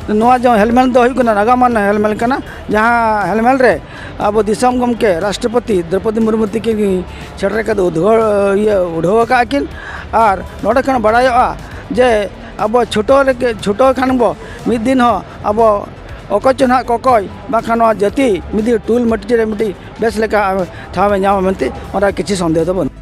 ᱱᱚᱣᱟ ᱡᱮ ᱦᱮᱞᱢᱮᱞ ᱫᱚ ᱦᱩᱭᱩᱜ ᱠᱟᱱᱟ, ᱱᱟᱜᱟᱢᱟᱱ ᱦᱮᱞᱢᱮᱞ ᱠᱟᱱᱟ, ᱡᱟᱦᱟᱸ ᱦᱮᱞᱢᱮᱞ ᱨᱮ ᱟᱵᱚ ᱫᱤᱥᱚᱢ ᱜᱚᱢᱠᱮ ᱨᱟᱥᱴᱨᱚᱯᱚᱛᱤ ᱫᱨᱚᱯᱚᱫᱤ ᱢᱩᱨᱢᱩ ᱛᱤᱠᱤᱱ ᱥᱮᱴᱮᱨ ᱠᱟᱛᱮ ᱩᱫᱽᱜᱷᱟᱹ-, ᱤᱭᱟᱹ, ᱩᱰᱷᱟᱹᱣ ᱟᱠᱟᱫ ᱠᱤᱱ᱾ ᱟᱨ ᱱᱚᱰᱮ ᱠᱷᱚᱱ ᱵᱟᱲᱟᱭᱚᱜᱼᱟ ᱡᱮ ᱟᱵᱚ ᱪᱷᱩᱴᱟᱹᱣ ᱞᱮᱠᱟ, ᱪᱷᱩᱴᱟᱹᱣ ᱠᱷᱟᱱ ᱵᱚ ᱢᱤᱫ ᱫᱤᱱ ᱦᱚᱸ ᱟᱵᱚ ᱚᱠᱚᱭ ᱪᱚ ᱱᱟᱦᱟᱜ ᱠᱚᱠᱚᱭ, ᱵᱟᱝᱠᱷᱟᱱ ᱱᱚᱣᱟ ᱡᱟᱹᱛᱤ ᱢᱤᱫ ᱫᱤᱱ ᱴᱩᱞ ᱢᱟᱹᱴᱤ ᱨᱮ ᱢᱤᱫᱴᱤᱡ ᱵᱮᱥ ᱞᱮᱠᱟ ᱴᱷᱟᱶ ᱮ ᱧᱟᱢᱟ ᱢᱮᱱᱛᱮ ᱚᱱᱟ ᱠᱤᱪᱷᱩ ᱥᱚᱱᱫᱮᱦ ᱫᱚ ᱵᱟᱹᱱᱩᱜᱼᱟ᱾